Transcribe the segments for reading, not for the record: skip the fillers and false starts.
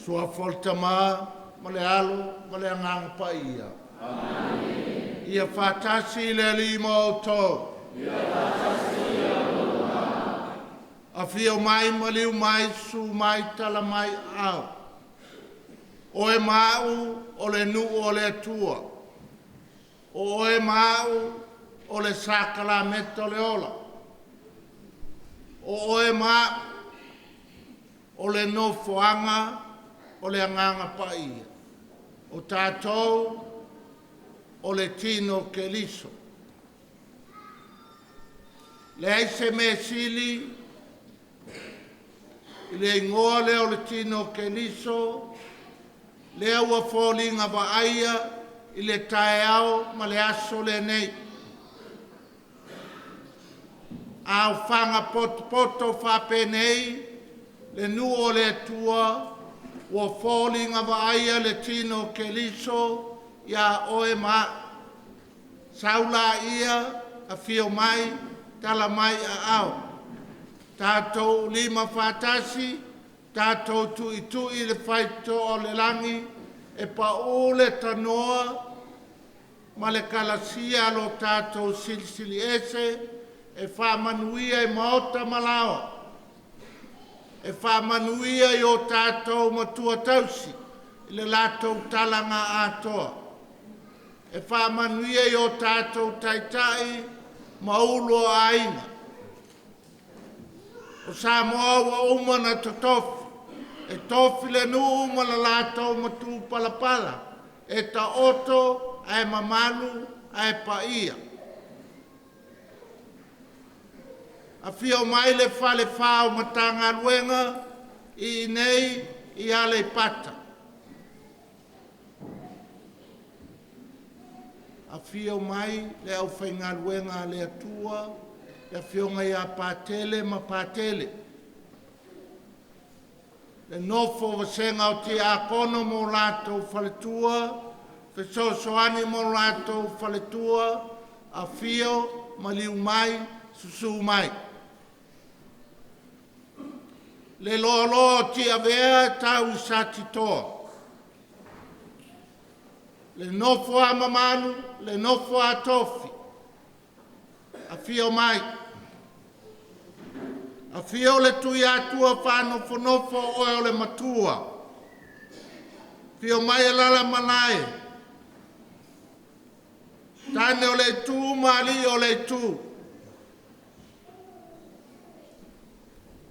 Suafa o le Tama ma le Alo ma le Agaga Paia. Amene. Ia faatasi le Alii ma outou. Ia faatasi. Afio mai, maliu mai, susu mai, tala mai aao. Oe ma au o le nuu o le Atua. O oe ma au o le sakalameta o le ola. O oe ma au o le nofoaga o le Agaga Paia. O tatou o le tino o Keriso. Leai se mea sili i le igoa lea o le tino o Keriso lea ua foliga vaaia i le taeao ma le aso lenei. A ofaga potopoto faapenei le nuu o le Atua ua foliga vaaia le tino o Keriso ia oe ma au. Sau laia, afio mai, tala mai aao. Tatou lima faatasi, tatou tuitui le faitotoa o le lagi e pau le tanoa ma le kalasia a lo tatou Silisili Ese e faamanuia i maota ma laoa, e faamanuia i o tatou matua tausi i le latou talaga atoa, e faamanuia i o tatou taitai ma ulu o aiga. O Samoa ua uma ona totofi, e tofi le nuu ma le latou matupalapala e taoto ae mamalu ae paia. Afio mai le Falefa o Matagaluega i inei i Aleipata. Afio mai le aufaigaluega a le Atua, le afioga ia Patele ma Patele, le nofo vasega o Tiakono ma o latou faletua, fesoasoani ma o latou faletua, afio, maliu mai, susu mai. Le loaloa o Tiavea e tau i Satitoa, le nofo a mamalu, le nofo a tofi, afio mai. Afio le Tuiatua faanofonofo o oe o le Matua. Afio mai alaala Malae, tane o le itu ma alii o le itu.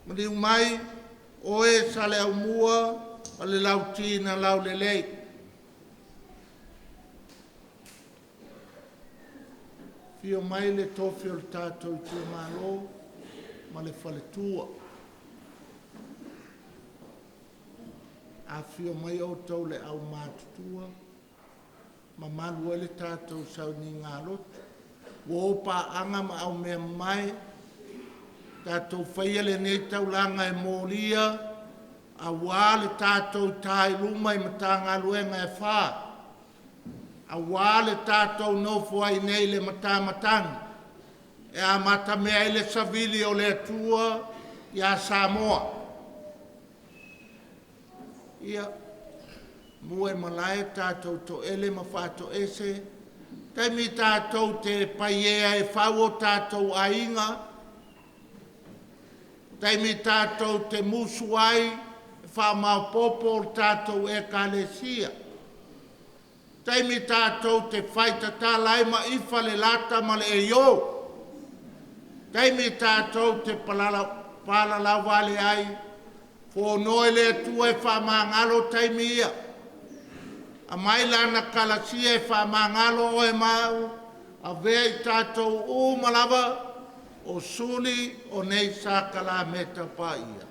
Maliu mai oe Saleaaumua ma le Lauti na Laulelei. Afio mai le tofi o le tatou itumalo ma le faletua. Afifio mai outou le aumatutua, mamalu ai le tatou sauniga lotu. Ua o paaga ma aumeamamae, tatou faia lenei taulaga e molia aua le tatou ta i luma i Matagaluega e fa, aua le tatou nofo ai i inei i le matamatagi e amatamea ai le savili o le Atua ia Samoa. Ia, mua i malae tatou toele ma faatoese, taimi tatou te paiē ai e fau o tatou aiga, taimi tatou te musu ai e faamaopoopo le tatou Ekalesia, taimi tatou te faitatala ai ma ifa le lata ma le eiou, taimi tatou te palalauvale ai, fonoa le Atua e faamagalo taimi ia. Aumai Lana kalasia e faamagalo oe ma au, avea i tatou uma lava o suli o nei sakalameta paia.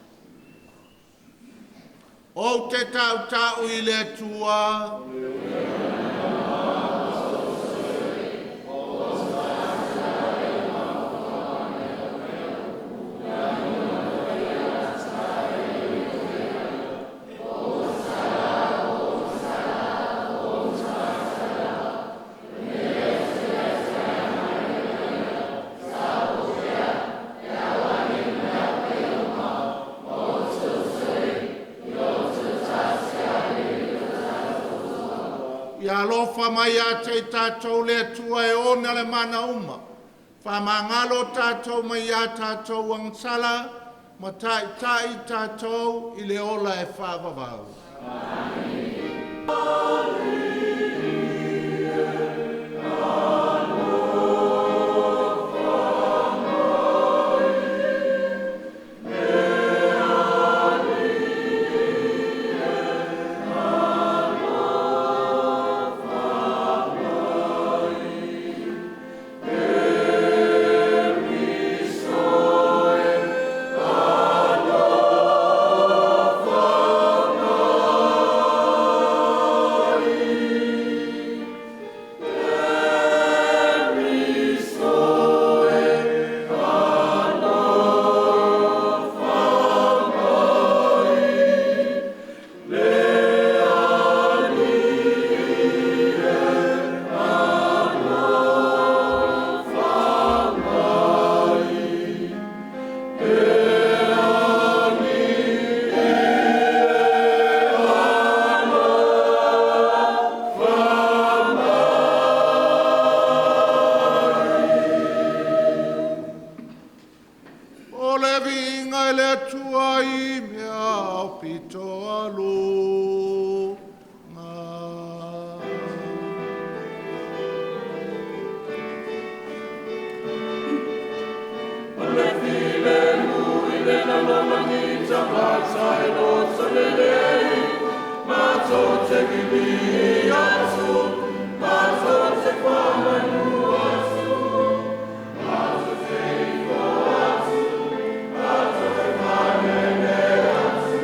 Ou te tautau i le Atua, Ia alofa mai ia te i tatou le Atua e ona le mana uma, faamagalo tatou mai a tatou agasala, ma taitai i tatou i le ola e faavavau. O le viiga i le Atua i mea aupito aluga. Ma le filemu i le lalolagi tagata e loto lelei, matou te vivii atu, matou te faamanu atu, matou te ifo atu, matou te faalele atu,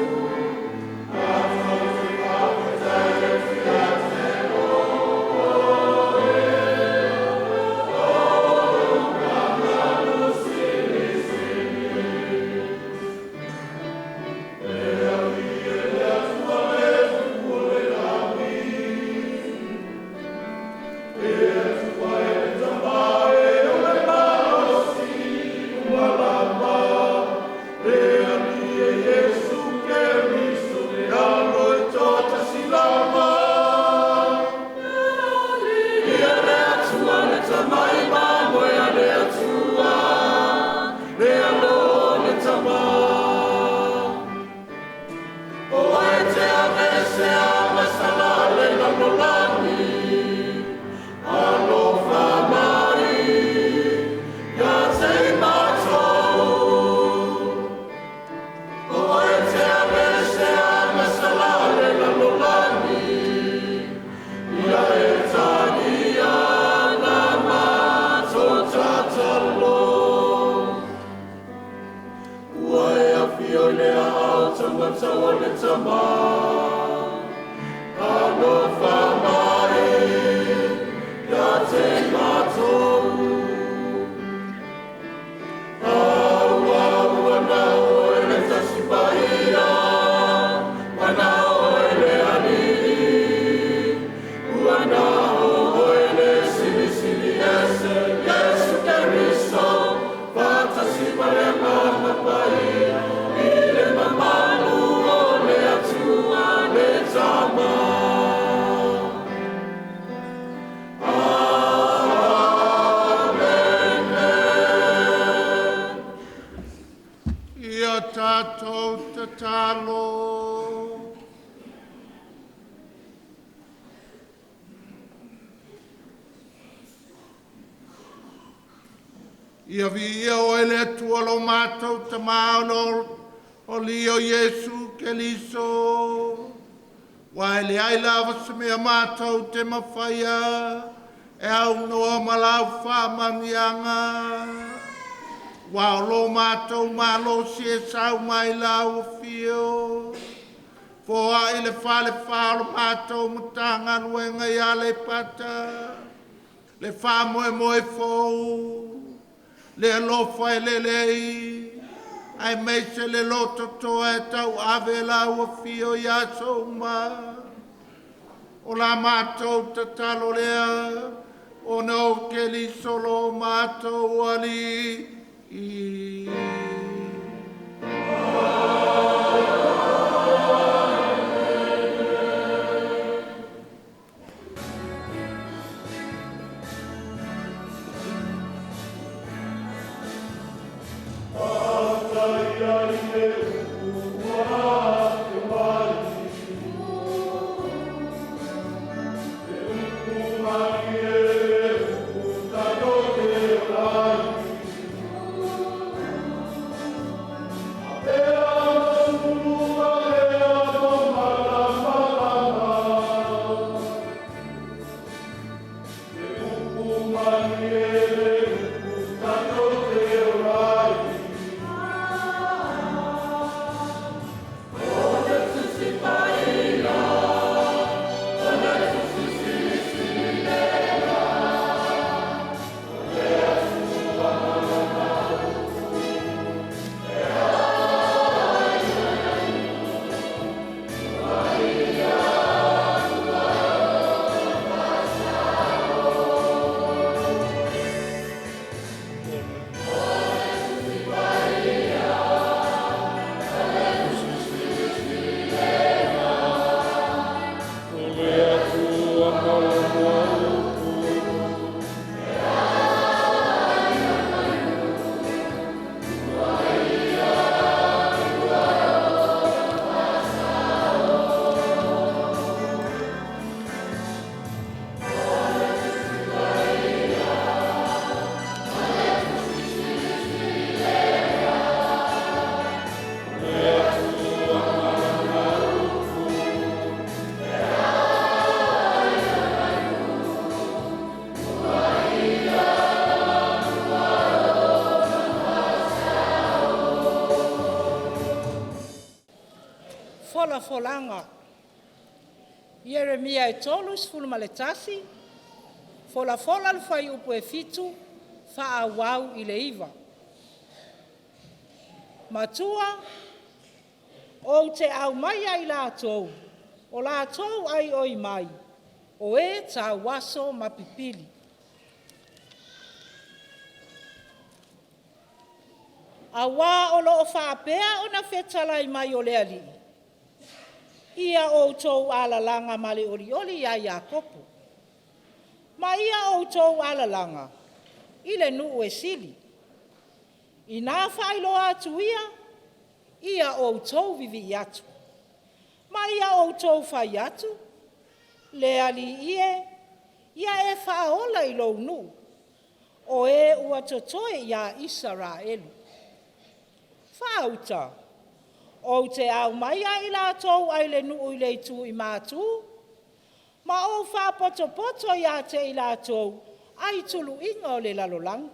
matou te faafetai atu ia te Oe, o lou mamalu silisili. Le Alii e le Atua le Tupu o le lagi, le Atua e le Tama e ou le malosi ua lava, le Alii e Iesu Keriso le Alo e toatasi lava. Ia le Atua le Tama i mamoe a le Atua, le Alo o le Tama. O ai te aveesea ma sala le lalolagi, alofa mai ia te i matou. O ai te aveesea ma sala le lalolagi, ia e talia la matou tatalo. Ua e afio i le aao taumatau o le Tama, alofa mai ia te matou. Auau ana oe le Tasi Paia, ana oe le Alii, ua na oe le Silisili Ese, Iesu Keriso, faatasi ma le Agaga Paia, i le mamalu o le Atua le Tama. Ia tatou tatalo. Ia viia oe le Atua lo matou Tama o lo o Alii o Iesu Keriso. Aua e leai lava se mea matou te mafaia e aunoa ma lau faamanuiaga. Aua o lo matou malosi e sau mai lau afio. Foai le falefa o le matou Matagaluega i Aleipata, le faamoemoe fou, le alofa e lelei, aemaise le lototoa e tauave lau afio i aso uma. O la matou tatalo lea, ona o Keriso lo matou Alii. Folafolaga. Ieremia e 31, folafola le fuaiupu e 7, faaauau i le 9. Matua, ou te aumaia i latou, o latou aioi mai, o e tauaso ma pipili. Auā o lo o faapea ona fetalai mai o le Alii, ia outou alalaga ma le olioli ia Iakopo, ma ia outou alalaga i le nuu e sili. Ina faailoa atu ia, ia outou vivii atu, ma ia outou fai atu, Le Alii e, ia e faaola i lou nuu, o e ua totoe ia Isaraelu. Faauta, ou te aumaia i latou ai le nuu i le itu i matu, ma ou faapotopoto ia te i latou ai tuluiga o le lalolagi.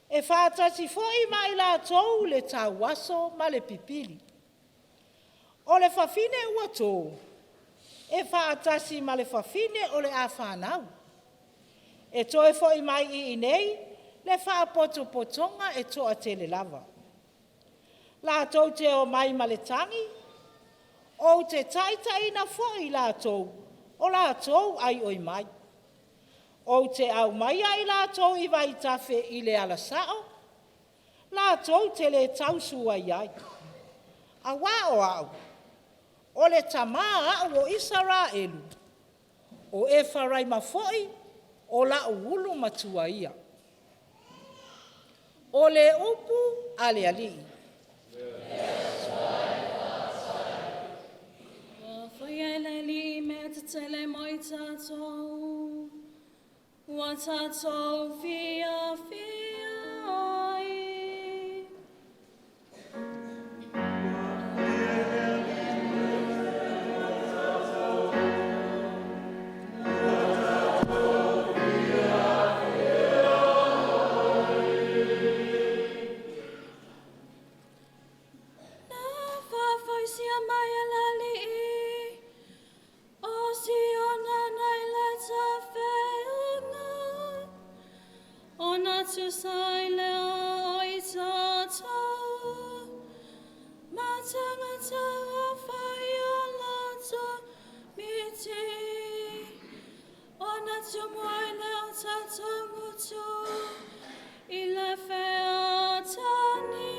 E faatasi foi ma i latou le tauaso ma le pipili. O le fafine ua to, e faatasi ma le fafine o le a fanau. E toe foi mai i inei le faapotopotoga e toatele lava. Latou te omai ma le tagi, ou te taitaiina foi i latou o latou aioi mai. Ou te aumaia i latou i vaitafe i le ala sao, latou te le tausuai ai. Auā o au, o le Tamā au o Isaraelu, o Efaraima foi o la'u ulu matua ia. O le upu a le Alii. Ua faia e le Alii mea tetele mo i tatou, ua tatou fiafia ai. Na faafoisia mai e le Alii o Siona nai le tafeaga, ona tusa ai lea o i tatou, ma tagata o fai a latou miti, ona tumu ai lea o tatou gutu i le feetani.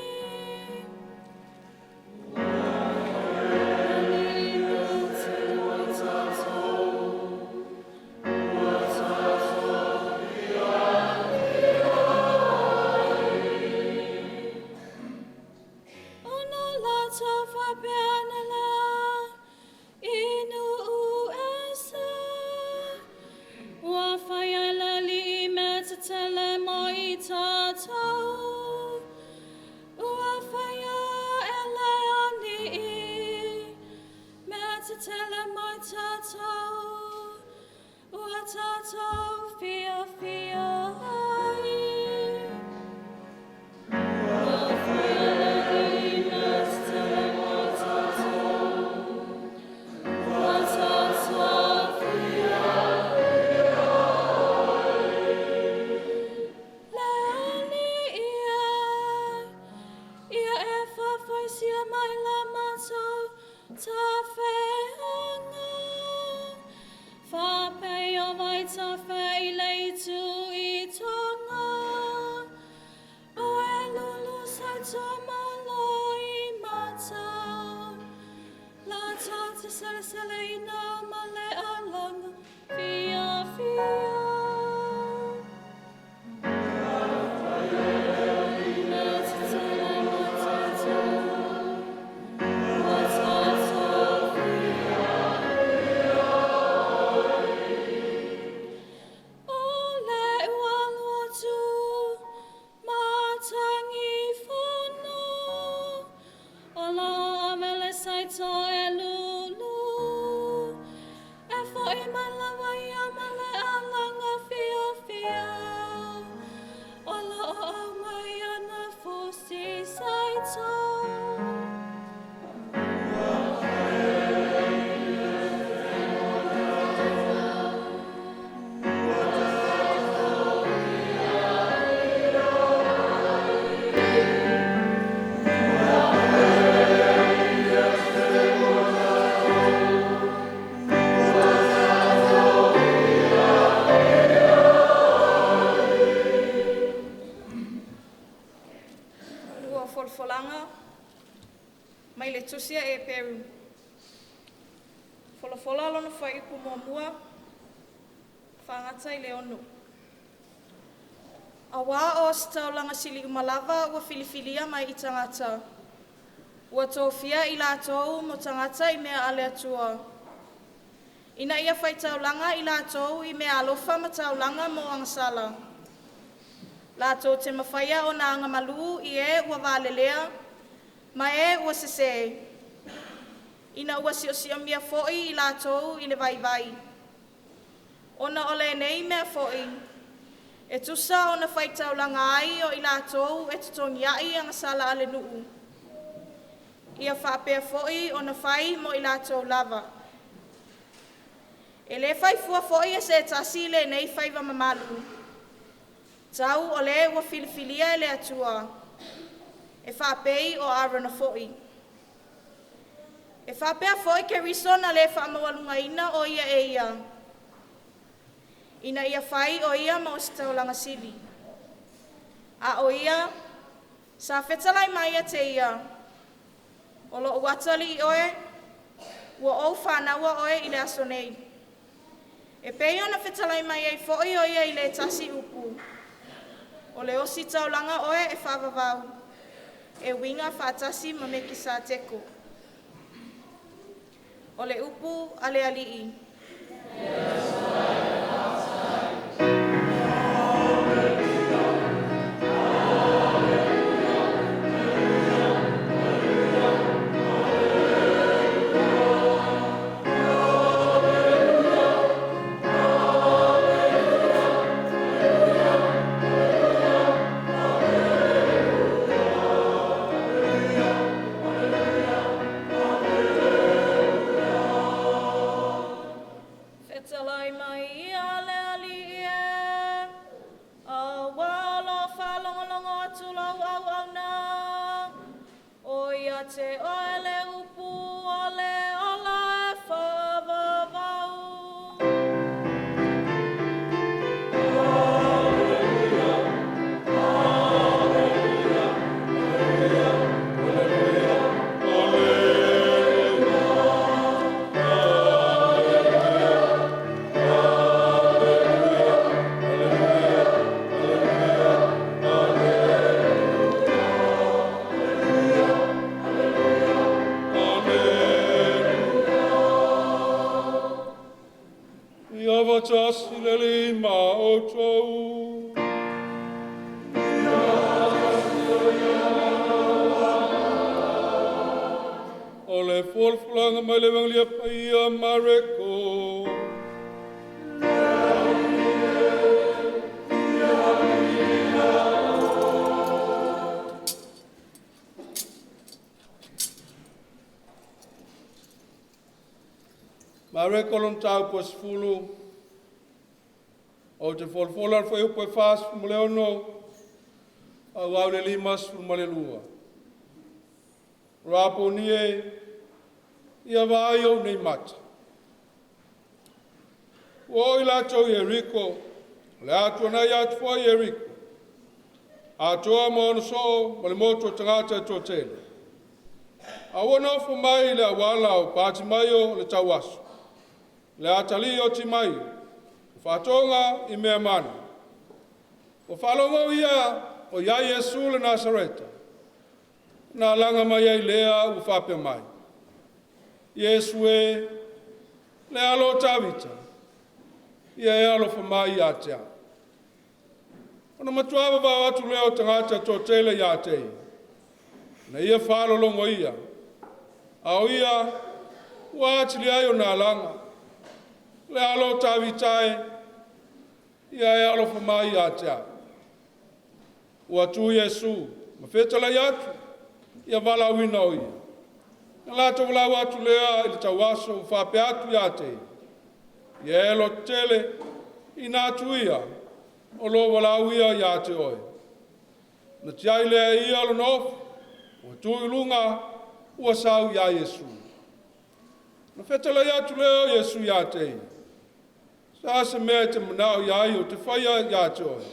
Ona latou faapea ane lea i nuu ese, Ua faia e le Alii mea tetele mo i tatou, ua faia e le Alii mea tetele mo i tatou, ua tatou fiafia ai. Ua faia e le Alii mea tetele mo i tatou, ua tatou fiafia ai. Le Alii e, ia e faafoisia mai la matou tafeaga, faapei o vaitafe i le itu i Toga, o e lulu saito malo i mata, latou te seleseleina ma le alaga fiafia. Mea tetele mo i tatou, ua tatou fiafia ai. O le ua alu atu Matagifono, o lo o ave le saito e lulu, e fo'i mai lava ia ma le alaga fiafia, o lo o aumai ana fusi saito. tatou folafolaga mai le Tusi a Eperu. Folafola lona fuaiupu muamua, faagata i le 6. Auā o Ositaulaga sili uma lava ua filifilia mai i tagata, ua tofia i latou mo tagata i mea a le Atua, ina ia faitaulaga i latou i meaalofa ma taulaga mo agasala, latou te mafaia ona agamalū i e ua valelea ma e ua sesē, ina ua siosiomia foi i latou i le vaivai. Ona o lenei mea foi, e tusa ona faitaulaga ai o i latou e totogiai agasala a le nuu, ia faapea foi ona fai mo i latou lava. E lē fai fua foi e se tasi lenei faiva mamalu, tau o le ua filifilia e le Atua, e faapei o Arona foi. E faapea foi Keriso na le faamaualugaina o Ia e Ia, ina ia fai o Ia ma Ositaulaga Sili, a o Ia sa fetalai mai ia te Ia, “O lo'u Atalii oe, ua ou fanaua Oe i le aso nei.” E pei ona fetalai mai ai foi o Ia i le tasi upu, “O le ositaulaga oe e faavavau, e uiga faatasi ma Mekisateko.” O le upu a le Alii. Fetalai mai ia le Alii e, auā o lo o faalogologo atu lau auauna, o ia te oe le upu o le ola e faavavau. Ia faatasi le Alii ma outou. O le folafolaga mai le Evagelia Paia a Mareko. Mareko lona mataupu e 10, ou te folafola le fuaiupu e 46, auau le 52. Raponi e, ia vaai ou nei mata. Ua oo i latou i Ieriko, o le a tuanai atu foi Ieriko, atoa ma ona soo ma le motu o tagata e toatele. A ua nofo mai i le auala o Patimaio o le tauaso, le atalii o Timaio, o faatoga i mea manu. Ua faalogo ia o i ai Iesu le Nasareta, na alaga mai ai lea ua faapea mai, Iesu e, le alo o Tavita, ia e alofa mai ia te au. Ona matua vavao atu lea o tagata e toatele ia te ia, na ia faalologo ia, a o ia ua atili ai ona alaga, le alo o Tavita e, ia e alofa mai ia te au. Ua tu Iesu ma fetalai atu, ia valaauina o ia. Na latou valaau atu lea i le tauaso ua faapea atu ia te ia, ia e lototele, ina atu ia, o lo o valaau ia ia te oe. Na tiai lea e ia lona ofi, ua tu i luga, ua sau ia Iesu. Na fetalai atu lea o Iesu ia te ia, sa se mea e te manao i ai o te faia ia te oe.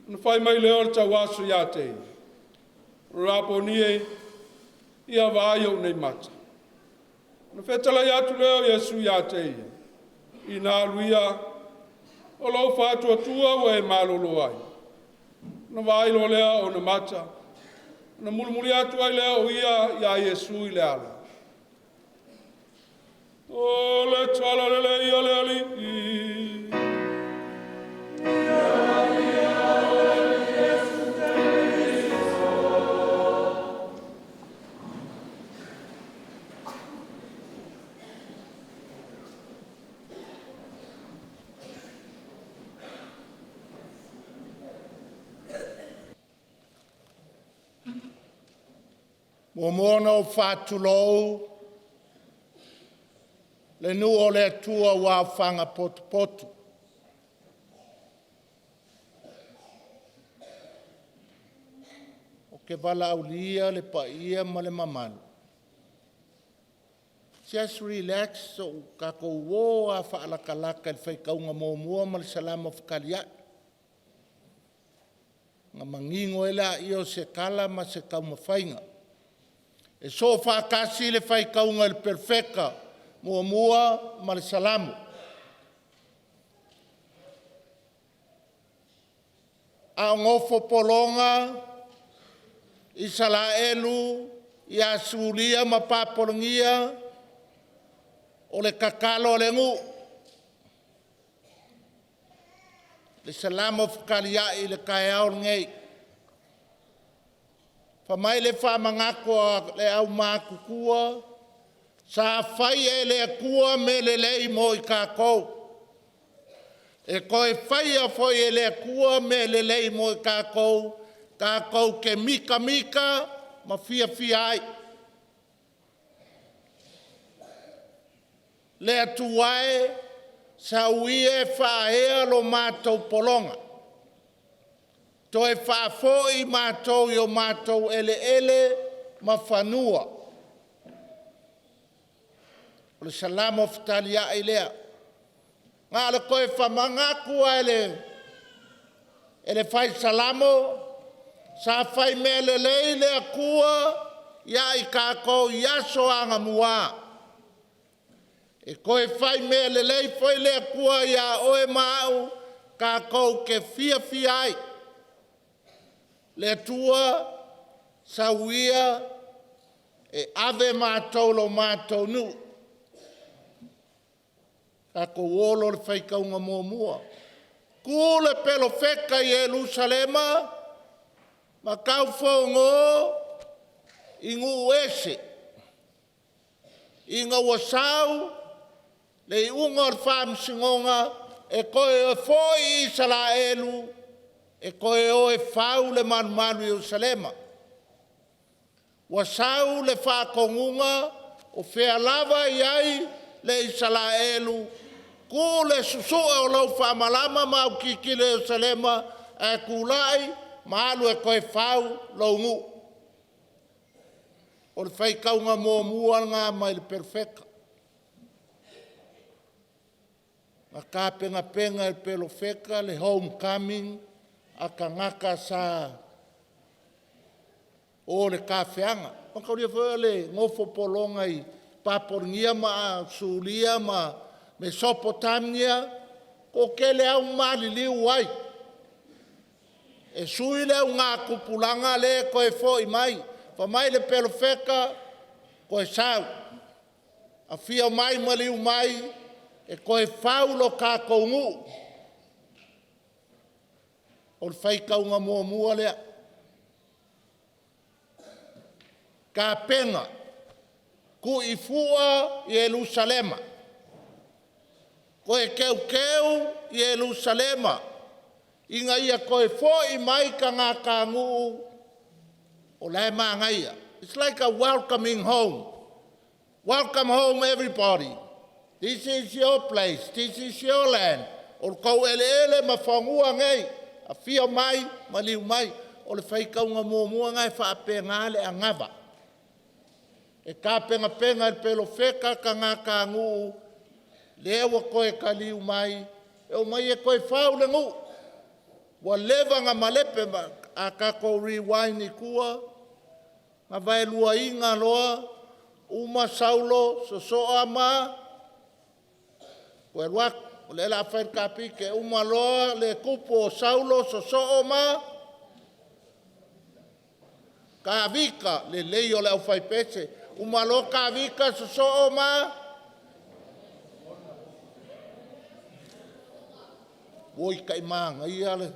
Na fai mai lea o le tauaso ia te ia. Raponi e, ia vaai ou nei mata. Ona fetalai atu lea o Iesu ia te ia, ina alu ia, o lou faatuatua ua e malolo ai. Ona vaai loa lea o ona mata, ona mulimuli atu ai lea o ia iā Iesu i le ala. O le Tala lelei a le Alii. Muamua ona ou faatulou le nuu o le Atua ua aofaga potopoto. Ou te valaaulia le paia ma le mamalu, just relax, tatou o lava faalatalata i le faitauga muamua ma le Salamo fetaliai, ona manino ai lea o se tala ma se taumafaiga. E soofaatasi le faitauga i le Perofeta muamua ma le Salamo. A o nofo pologa Isaraelu ia Suria ma Papologia, o le tatalo a le nuu, le Salamo fetaliai i le taeao lenei. Fai mai le faamanatu a le aumatutua, sa faia e le Atua mea lelei mo i tatou, e toe faia foi e le Atua mea lelei mo i tatou, tatou te mitamita ma fiafia ai. Le Atua e, sau ia e faaea lo matou pologa, toe faafoi matou i o matou eleele ma fanua. O le Salamo fetaliai lea. Na o le toe faamanatu lava e le fai Salamo, sa fai mea lelei le Atua ia i tatou i aso anamua. E toe fai mea lelei foi le Atua ia oe ma au tatou te fiafia ai. Le Atua, sau ia e ave matou i lo matou nuu. Tatou o loa i le faitauga muamua. Tu le Perofeta i Ierusalema ma taufono i nuu ese, ina ua sau le iuga o le faamasinoga e toe foi Isaraelu e toe o e fau le malumalu i Ierusalema. Ua sau le faatonuga o fea lava e i ai le Isaraelu, tu le susue o lou faamalama ma au tilotilo i Ierusalema ae tulai ma alu e toe fau lou nuu. O le faitauga muamua lena mai le Perofeta. Na tapenapena e le Perofeta le homecoming a tagata sa o i le tafeaga. Mataulia foi le nofo pologa i Papelonia ma Suria ma Mesopotamia, toatele lava ua maliliu ai. E sui le augatupulaga lea e toe foi mai. Fai mai le Perofeta, toe sau, afio mai maliu mai e toe fau lo tatou nuu. O le faitauga muamua lea. Tapena, tuifua Ierusalema, toe teuteu Ierusalema ina ia toe foi mai tagatanuu o la e manaia. It's like a welcoming home. Welcome home everybody. This is your place. This is your land. O outou eleele ma fanua nei. Afio mai, maliu mai. O le faitauga muamua lena e faapena le anava. E tapenapena e le Perofeta tagatanuu lea ua toe taliu mai e omai e toe fau le nuu. Ua leva ona malepe. A tatou rewind i tua, Na vaeluaina loa uma Saulo sosoa ma toe alu atu. O lea o le a fai le kapite. Uma loa le tupu o Saulo sosoo ma Tavita, lelei o le aufaipese. Uma loa Tavita sosoo ma Oi taimanaia le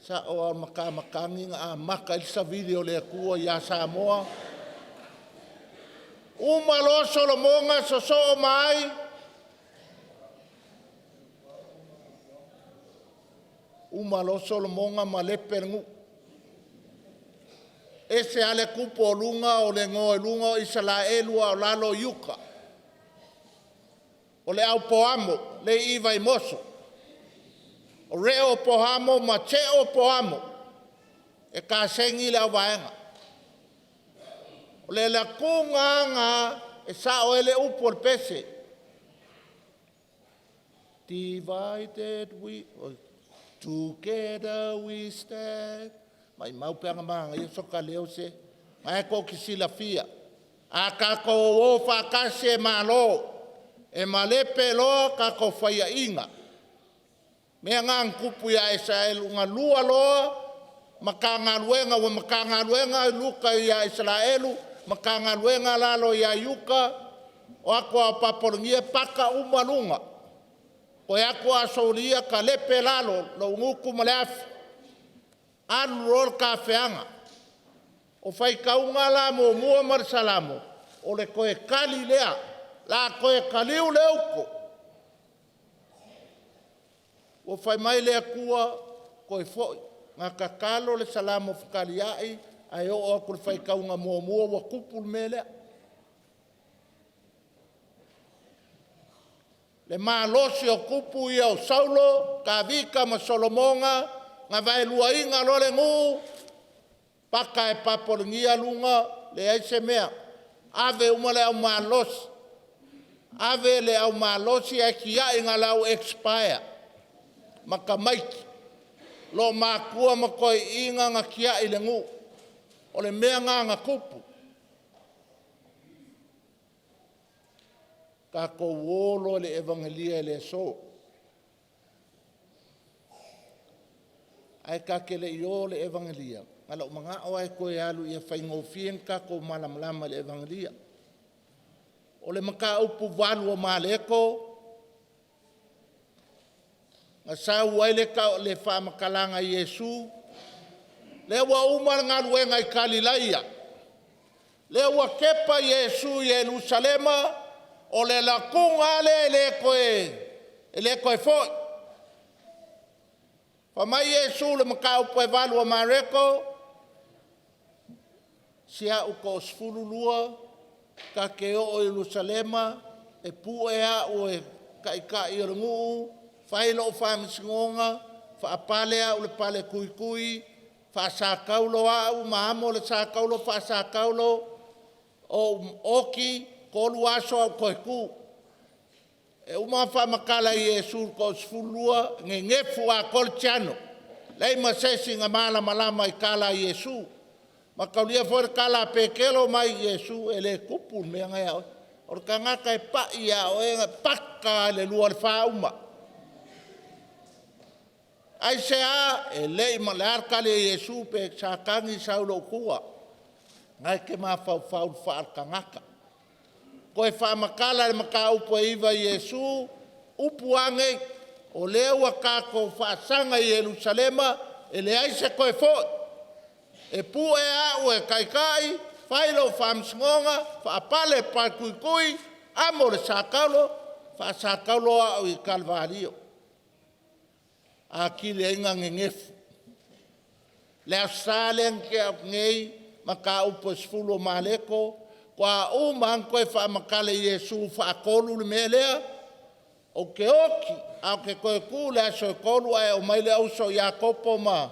sao lava o le matamatagi na amata ai le savili o le Atua ia Samoa. Uma loa Solomona sosoo ma ai? Uma loa Solomona malepe le nuu. Ese lava le tupu o luga o le igoa i luga o Isaraelu a o lalo o Iuta. O le au Poamo lea e i i Vaimoso. O Reo Pohamo ma Teo Poamo e kasegi le au vaega. O le latuga lava lena e sao ai le upu o le pese. Divided we, together we stand. Maumau pe ana manaia so ta leo se. Na e tou te silafia, a tatou o faatasi e malo, e malepe loa tatou faiaina. Mea na na tupu ia Isaelu, na lua loa Matagaluega, ua Matagaluega Luka ia Isaraelu, Matagaluega lalo ia Iuta, o atu lava o Papelonia paka uma luga. Toe atu Asuria talepe lalo, lou gutu ma le afi, alu loa le tafeaga. O faitauga la muamua ma le Salamo, o le toe kali lea, o le a toe taliu le utu. Ua fai mai le Atua, toe foi. Na tatalo le Salamo fetaliai ae oo atu i le faitauga muamua ua tupu le mea lea. Le malosi o tupu ia o Saulo, Tavita ma Solomona, na vaeluaina loa le nuu, paka e Papelonia luga, leai se mea. Ave uma le au malosi, ave le au malosi ae tiai na o le au expire ma tamaiti. Loomatutua ma toeaiina na tiai i le nuu. O le mea lena na tupu. Tatou o loa i le Evagelia i le aso. Ae ta te le i o i le Evagelia, na ona ou manao lava e toe alu ia faigofie ona tatou malamalama i le Evagelia. O le mataupu 8 o Mareko, na sau ai le faamatalaga a Iesu, lea ua uma le galuega i Galilaia, lea ua tepa Iesu i Yerusalema, o le latuga lava lea e le toe foi. Fai mai Iesu i le mataupu e 8 a Mareko, si au toasefululua ta te oo i Yerusalema e pue au e taitai o le nuu, fai lou faamasinoga, faapale au i le faletuitui, faasataulo au ma amo le sataulo, faasataulo, ou oti, 3 aso ae ou toe tu. E uma ona faamatala e Iesu i le toasefululua, nenefu atoa le tiano, leai ma se isi na malamalama i tala a Iesu. Mataulia foi le tala a Petelo ma Iesu, e le tupu le mea lena ia oe. O le tagata e pai ia oe, e paka lava i le lua o le fa uma. Aisea? E le i… o le a le tali a Iesu? Pe sa tagi sau i lou tua, o lena e te mafaufau i le faaletagata. Toe faamatala le mataupu e 9 e Iesu, upu lava nei, o lea ua tatou faasaga i Yerusalema, e leai se toe foi. E pue au e taitai, fai lou faamasinoga, faapale le paletuitui, amo le sataulo, faasataulo au i Kalevalio. Atili ai ona nenefu. Le Aso Sa lea na tea atu nei, mataupu e 10 o Mareko, faatoa uma lava ona toe faamatala e Iesu faatolu le mea lea, ou te oti ae ou te toe tu i le aso e tolu ae omai le au uso ia Iakopo ma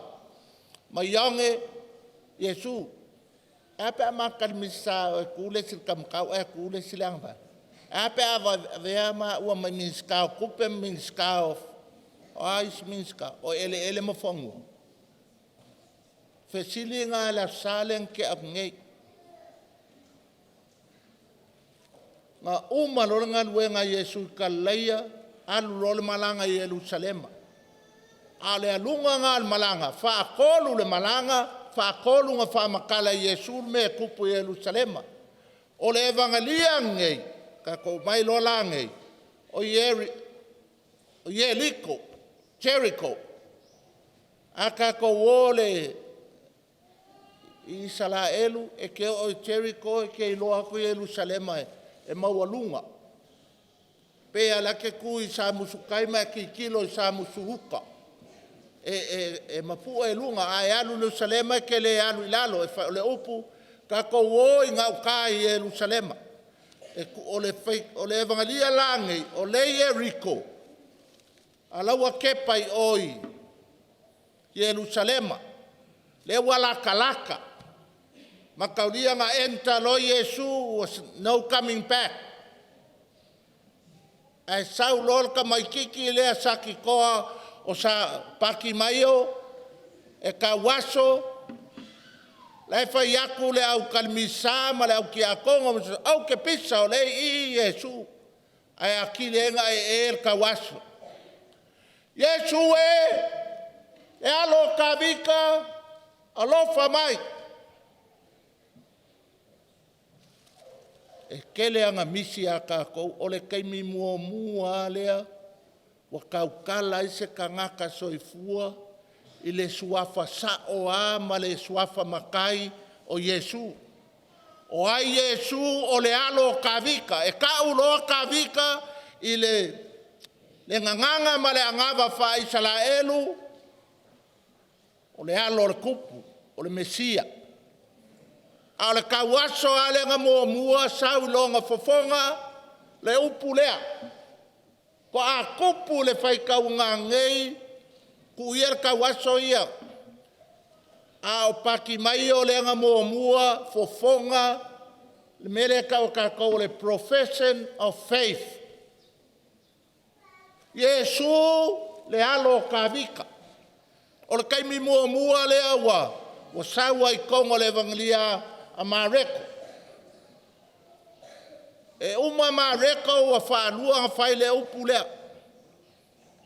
Ioane, Iesu, e a pe a ma tali Minisita e tu le isi i le taumatau ae tu le isi i le agavale? E a pe a avea maua ma Minisita o Tupe ma Minisita o a isi Minisita? O Eleele ma Fanua? Fesili na i le Aso Sa lea na tea atu nei. Na uma loa le galuega a Iesu i Kalileia, alu loa le malaga i Ierusalema. A o le aluga lena o le malaga, faatolu le malaga, faatolu na faamatala e Iesu le mea e tupu i Ierusalema. O le evagalia lenei, tatou omai loa la nei, o Ieriko, Jericho. A tatou o i Isaraelu, e te oo i Jeriko e te iloa atu Ierusalema e maualuga. Pei lava o la e te tu i Samusu-tai ma e tilotilo i Samusu-uta. E mapue luga, a e alu i Ierusalema e te le alu i lalo. O le upu, tatou o i gauta i Ierusalema. O le evagalia la lenei, o lea e i Ieriko, a o la e ua tepa i o i Ierusalema. Lea ua latalata. Mataulia na enter loa Iesu was no coming back. Ae sau loa le tamaititi lea satitoa o Patimaio e tauaso, la e fai atu le au kalemisa ma le au tiakono, aute pisa o lea e i i Iesu. Ae atili ai ona ee le tauaso. Iesu e, le alo o Tavita, alofa mai. E tele ana misi a tatou. O le taimi muamua lava lea ua tautala ai se tagata soifua i le suafa sao lava ma le suafa matai o Iesu. O ai Iesu? O le alo o Tavita. E tau loa Tavita i le gagana ma le anava faa-Isaraelu, o le alo o le tupu, o le Mesia. A o le tauaso lava lea na muamua sau i lona fofoga le upu lea, faatoa tupu le faitauga nei, tuu ia le tauaso ia, a o Patimaio lea na muamua fofoga le mea lea e tau e tatou o le profession of faith. Iesu le alo o Tavita. O le taimi muamua lea ua sau ai i totonu o le evagalia a Mareko. E uma Mareko ua faalua ona fai le upu lea.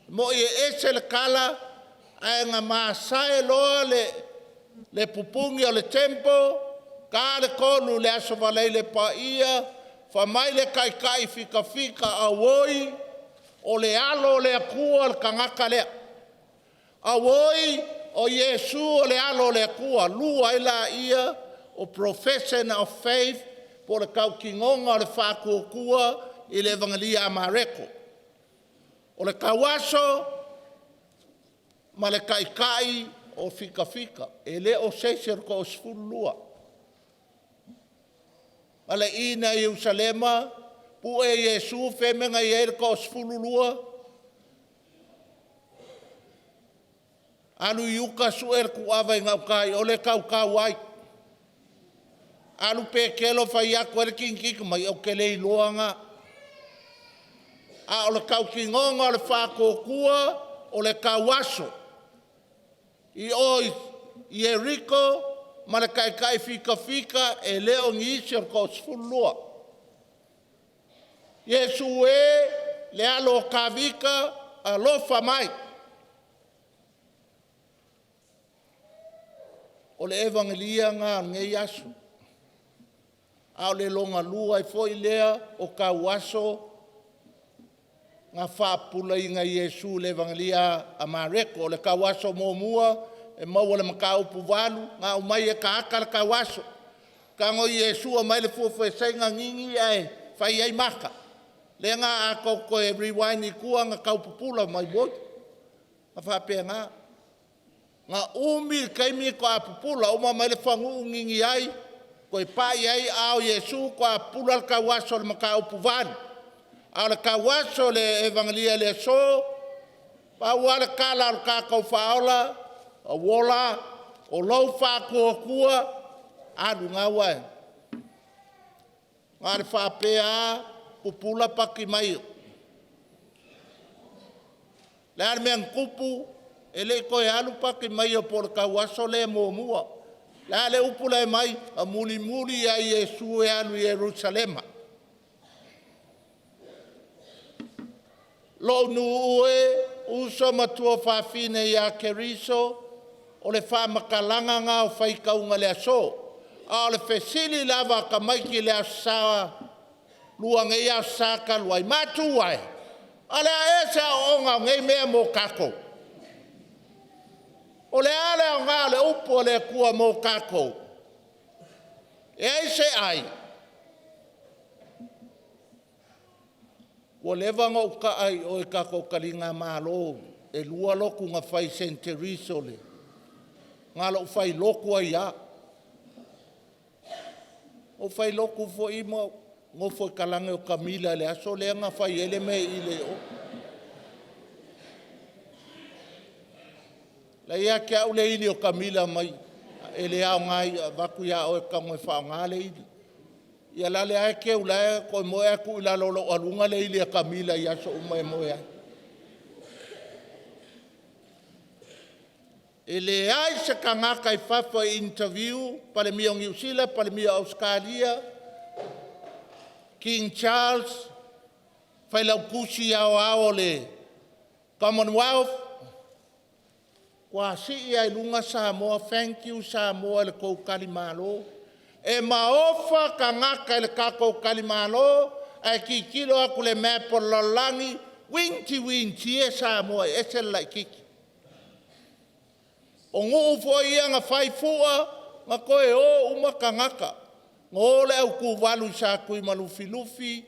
E moni e ese le tala, ae na masae loa le pupuni o le temple, ta le 3 i le Aso Faraile paia, fai mai le taitai fitafita auoi, o le alo o le Atua le tagata lea. Auoi o Iesu o le alo o le Atua. Lua ai laia o profession of faith po o le tautinoga o le faatuatua i le evagalia a Mareko. O le tauaso ma le taitai o fitafita. E le o se isi o le toasefululua. Paleina Ierusalema, pue Iesu, fea le mea na i ai le toasefululua? Alu i uta sue le tuava i gauta i o la e tautau ai. Alu Petelo fai atu ai le tygitiga mai, ou te le iloa na. A o le tautinoga o le faatuatua o le tauaso i o i Ieriko ma le taitai fitafita e le o nisi o le toasefululua. Iesu e, le alo o Tavita, alofa mai. O le evagalia lena o lenei aso. A o le lona lua ai foi lea o tauaso na faapupulaina e Iesu i le evagalia a Mareko. O le tauaso muamua e maua i le mataupu 8, na aumai e ataata le tauaso. Tago Iesu aumai le fuefuesaiga nini ae fai ai maka. Lea na a tou toe rewind i tua na tau pupula mai, oi, na faapena. Na umi le taimi faatoa pupula, uma mai le faguu nini ai, toe pai ai aao o Iesu faatoa pupula le tauaso o le mataupu 8. A o le tauaso o le evagalia o le aso, pau lava le tala a lo tatou Faaola, auola, o lou faatuatua, alu o lena ua e… Na o le faapea lava pupula paki mai. O le a le mea na tupu? E le i toe alu Patimaio po o le tauaso lea muamua. O le a le upu la e aumai? Na mulimuli lava Iesu e alu i Ierusalema. Lou nuu e, uso ma tuafafine ia Keriso, o le faamatalaga na o faitauga o le aso. A o le fesili lava a tamaiti i le Aso Sa, lua nei Aso Sa talu ai, matua e, a o le a ea se aoaoga o nei mea mo tatou? O le a le aoga o le upu a le Atua mo tatou? E ai se ai? Ua leva ona ou taa i o i tatou taligamalo, e 2 lotu na fai i Saint Teresa, na o lou fai lotu ai lava. Na ou fai lotu foi ma nofo i talaane o Kamila i le aso lea na fai ai le mea i o. O la e ia te au le ili o Kamila mai, e le aoga e avatu ia oe e te tago e faaaoga le ili. Ia la lea e teu o la e toe moe ae tuu i lalo o lou aluga le ili a Kamila i aso uma e moe ai. E leai se tagata i fafo e interview, Palemia o Niu Sila, Palemia o Ausetalia, King Charles, Failautusi Aoao o le Commonwealth, ua sii lava i luga Samoa, thank you Samoa i le tou talimalo. E maofa tagata i le tatou talimalo, ae tilotilo atu i le map o le lalolagi, uigitia Samoa e ese le laitiiti. O nuu foi ia na fai fua, na toe o uma tagata. Na o le au tuvalu i Satuimalufilufi,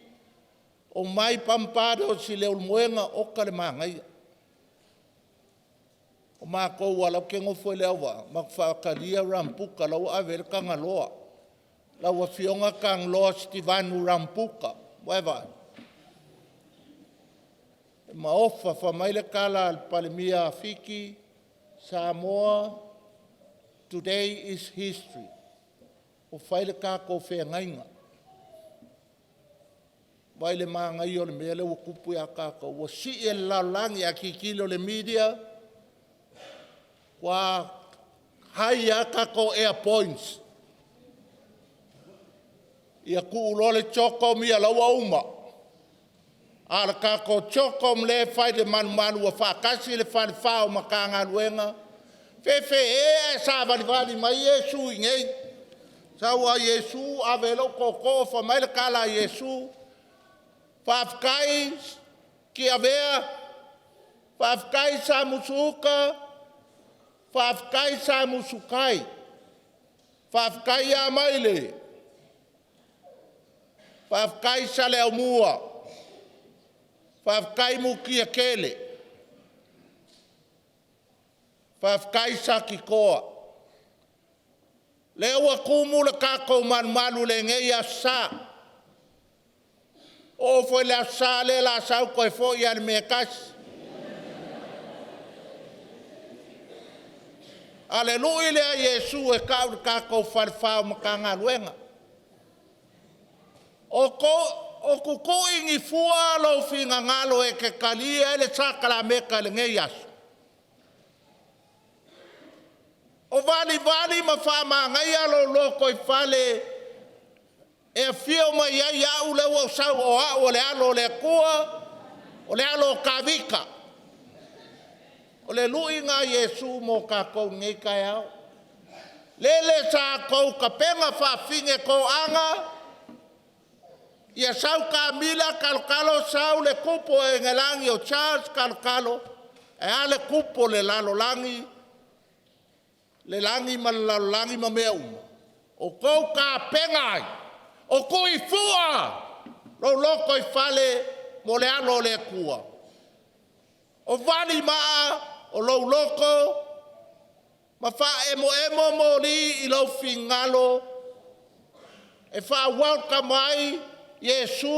omai Pampardors i Leulumoega, oka le manaia. O matou aua o la ou te nofo i Leauvaa, matou te faatalia Rambuka la ua ave i ai le Tagaloa, lau Afioga Tagaloa Sitivanu Rambuka. Ua e vaai? E maofa. Fai mai le tala a le Palemia a Fiti, Samoa, today is history. Ua fai le tatou feagaiga. Vaai i le manaia o le mea lea ua tupu ia tatou, ua sii e le lalolagi. A tilotilo i le media, ua high lava tatou air points. Ia tuu loa le CHOGM ia o la ua uma. A o le tatou CHOGM lea e fai i le malumalu ua faatasi le falefa o Matagaluega. E fefe e ae savalivali mai Iesu i inei. Sau lava Iesu ave ai lou tootoo, fai mai le tala a Iesu, faafetai Tiavea, faafetai Samusu-uta, faafetai Samusu-tai, faafetai Amaile, faafetai Saleaaumua, faafetai Mutiatele, faafetai Satitoa. Lea ua tumu le tatou malumalu i lenei Aso Sa. Oo foi i le Aso Sa lea o le a sau toe foi lava i le mea e tasi. A o le lui lea a Iesu e tau i le tatou falefa o Matagaluega, o tutui ni fua lou finagalo e te talia ai le sakalameta i lenei aso? O valivali ma faamanaia lou lotoifale e afio mai ai au lea ua ou sau o au o le Alo o le Atua, o le Alo o Tavita. O le lui lena a Iesu mo tatou i lenei taeao. Lele sa outou tapena faafine toaga, ia sau Kamila talotalo sau le tupu o Agelagi o Charles talotalo, ae a le tupu o le lalolagi, le lagi ma le lalolagi ma mea uma? O outou tapena ai? O tuifua lou lotoifale mo le alo o le Atua? O valimaa o lou loto ma faaemoemo moli i lou finagalo e faa-welcome ai Iesu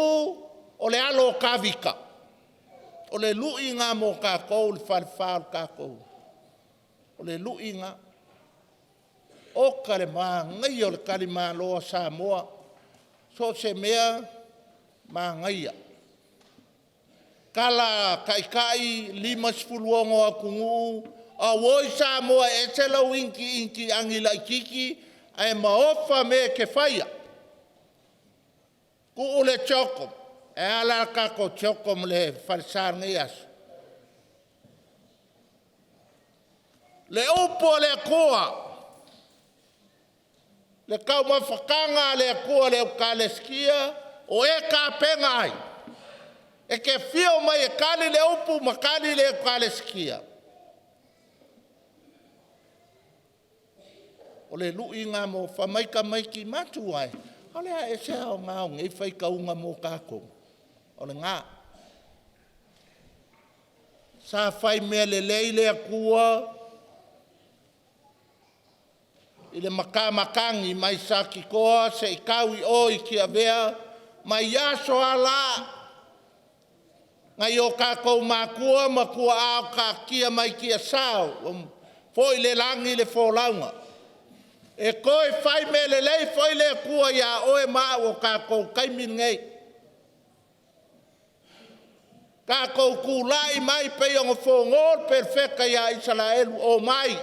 o le alo o Tavita? O le lui lena mo tatou le falefa o le tatou. O le lui lena. Oka le manaia o le talimalo a Samoa. So o se mea, manaia. Tala a Taitai 56 o atunuu, auoi Samoa e ese lou initiniti agi laititi ae maofa mea e te faia. Tuu le CHOGM, E ala le tatou tioko ma le falesa i lenei aso. Le upu a le Atua, le taumafataga a le Atua i le Eukalesitia, o e tapena ai, e te afio mai e tali le upu ma tali le Eukalesitia. O le lui lena mo fai mai tamaiti matua e, o le a ea se aoga o nei faitauga mo tatou? O lena. Sa fai mea lelei le Atua i le matamatagi mai Satitoa seia tau i o i Tiavea, mai aso lava la nai o tatou matua ma tuaa o taatia mai tiasau ua foi i le lagi le folauga. E toe fai mea lelei foi le Atua ia oe ma au o tatou taimi lenei. Tatou tulai mai pei ona fono le Perofeta ia Isaraelu, omai,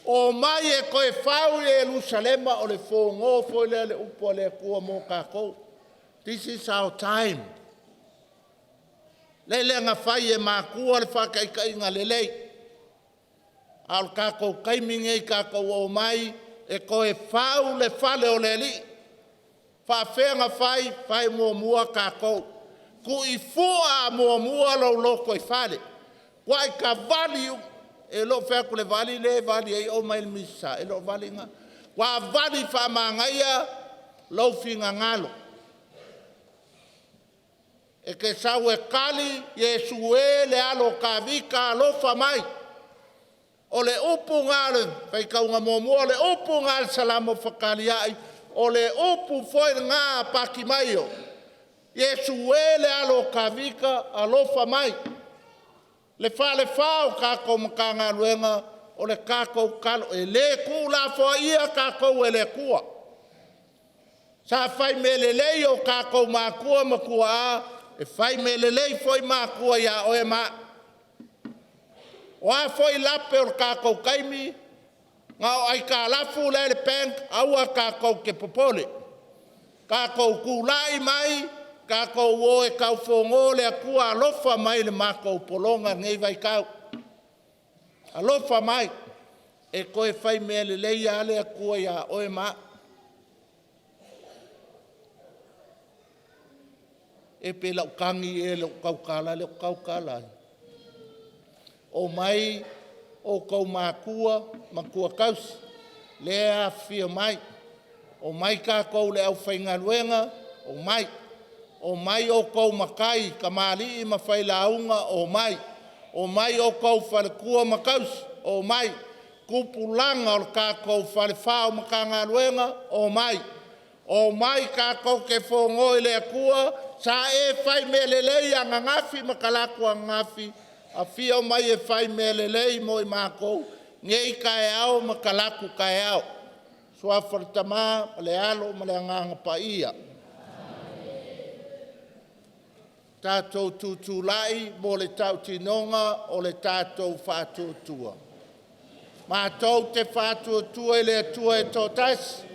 omai e toe fau Ierusalema, o le fono foi lea o le upu a le Atua mo tatou. This is our time. Lele na fai e matua le faataitaiga lelei, a o le tatou taimi lenei tatou omai e toe fau le fale o le Alii. E faapefea ona fai? Fai muamua tatou. Tuifua muamua lou lotoifale. Matuai savali, e le o fai atu o le vali lea e vali ai oma i le Misasa, e le o le vali lena. Matua vali faamanaia lou finagalo. E te sau e tali, Iesu e le Alo o Tavita, alofa mai. O le upu lena o le faitauga muamua, o le upu lena a le Salamo fetaliai, o le upu foi lena a Patimaio, Iesu e le Alo o Tavita, alofa mai. Le falefa o tatou Matagaluega, o le tatou tatalo. E le tuulafoaia tatou e le Atua. Sa fai mea lelei o tatou matua ma tuaa, e fai mea lelei foi matua ia oe ma au. O a foi lape o le tatou taimi, na o aitalafu la e i le bank, aua tatou te popole. Tatou tulai mai, tatou o e taufono le Atua, alofa mai i le matou pologa i lenei vaitau. Alofa mai, e toe fai mea lelei lava le Atua ia oe ma au. E pe lau tagi ea i lou tautala, e le o tautala ai. Omai outou matua, matua tausi, lea e afifio mai, omai tatou le aufaigaluega, omai. Omai outou matai, tamalii ma failauga, omai. Omai outou faletua ma tausi, omai. Tupulaga o le tatou falefa o Matagaluega, omai. Omai tatou te fono i le Atua. Sa e fai mea lelei ananafi ma talaatu ananafi, afio mai e fai mea lelei mo i matou nei taeao ma talaatu taeao. I le Suafa o le Tama ma le Alo ma le Agaga Paia. Tatou tutulai mo le tautinoga o le tatou faatuatua. Matou te faatuatua i le Atua e toatasi,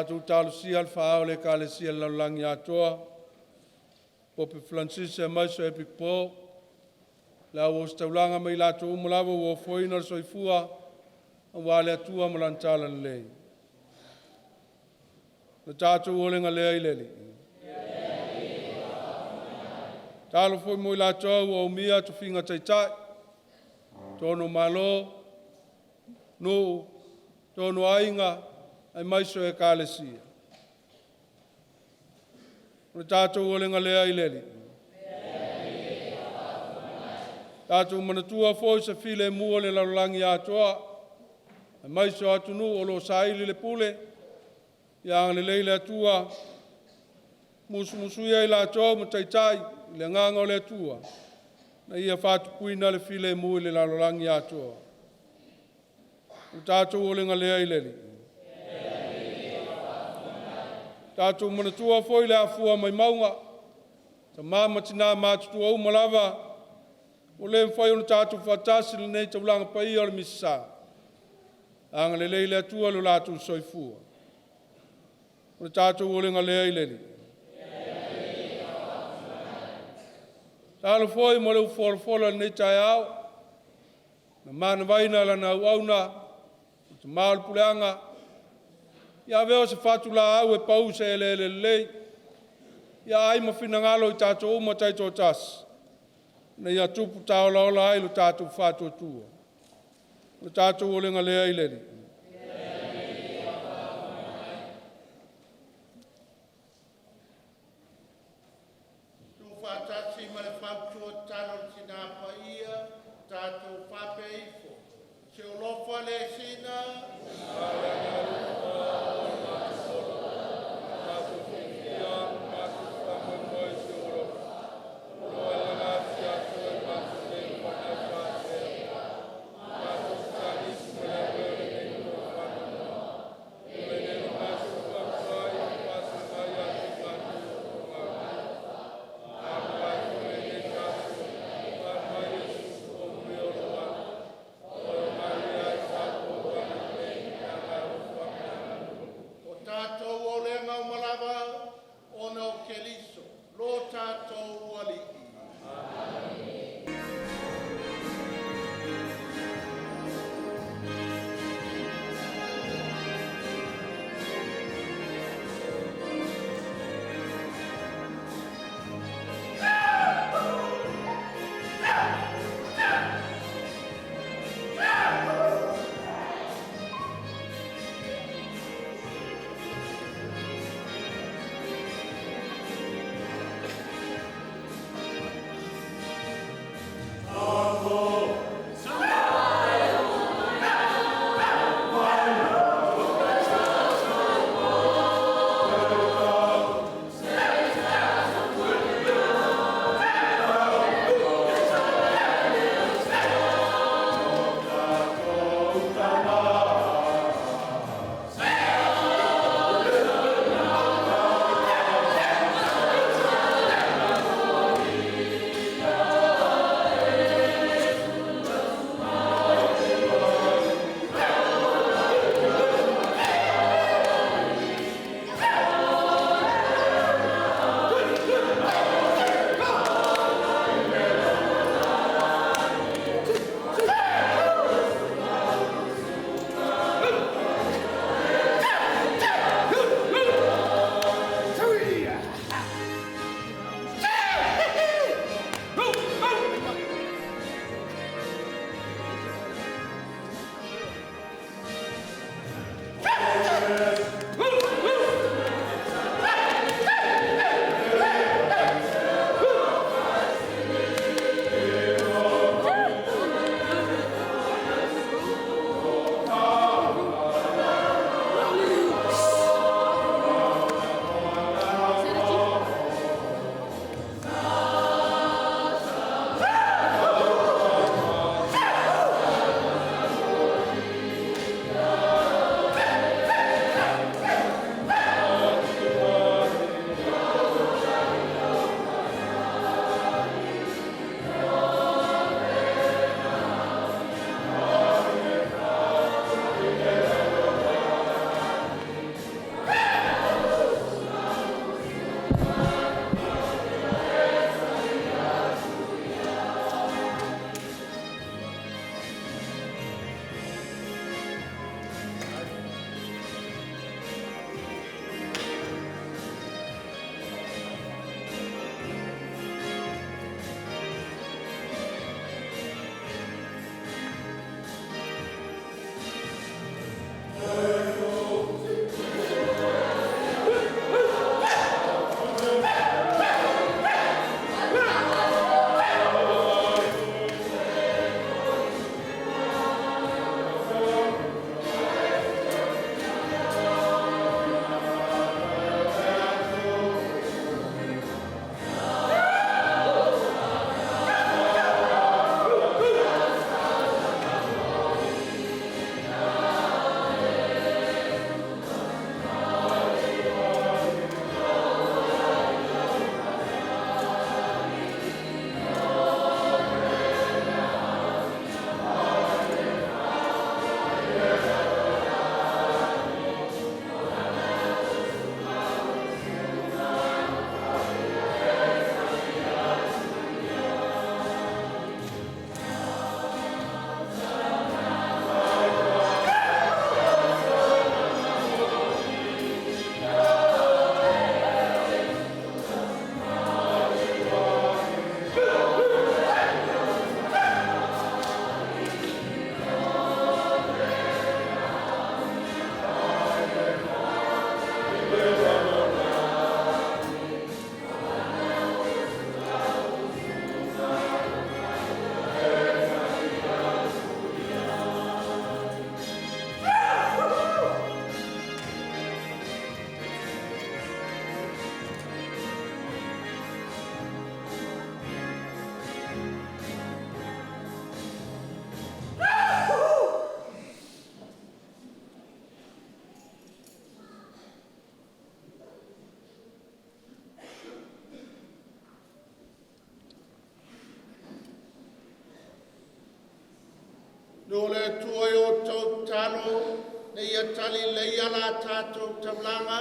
Tatou talosia le faaao o le Ekalesia i le lalolagi atoa, Pope Faransise aemaise o Epikopo, le au ositaulaga ma i latou uma lava ua ofoina le soifua aua le Atua ma Lana Talalelei. Le tatou olega lea i le Alii. Talo foi mo i latou ua umia tofiga taitai, totonu o Malo, nuu, totonu o aiga, aemaise o Ekalesia. O le tatou olega lea i le Alii. Tatou manatua foi se filemu o le lalolagi atoa, aemaise o atunuu o lo o saili le pule, ia agalelei le Atua, musumusuia i latou ma taitai i le agaga o le Atua, ina ia faatupuina le filemu i le lalolagi atoa. O le tatou olega lea i le Alii. Tatou manatua foi le afua mai mauga, tama ma tina matutua uma lava, ua le mafai ona tatou faatasi i lenei taulaga paia o le Misa. Agalelei le Atua i lo latou soifua. O le tatou olega lea i le Alii. Talo foi mo le upufolafola i lenei taeao, na manavaina lana auauna, le tama o le puleaga, ia avea o se fatulaau e pau i se eleele lelei, ia ai ma finagalo i tatou uma taitoatasi, ina ia tupu taolaola ai lo tatou faatuatua. O le tatou olega lea i le Alii. Tuufaatasi ma le fautua tatalo a le Sina Paia, tatou faapea ifo, se olofa le sina, No le Atua i o tou talo, ne ia tali leia la tātou taulaga,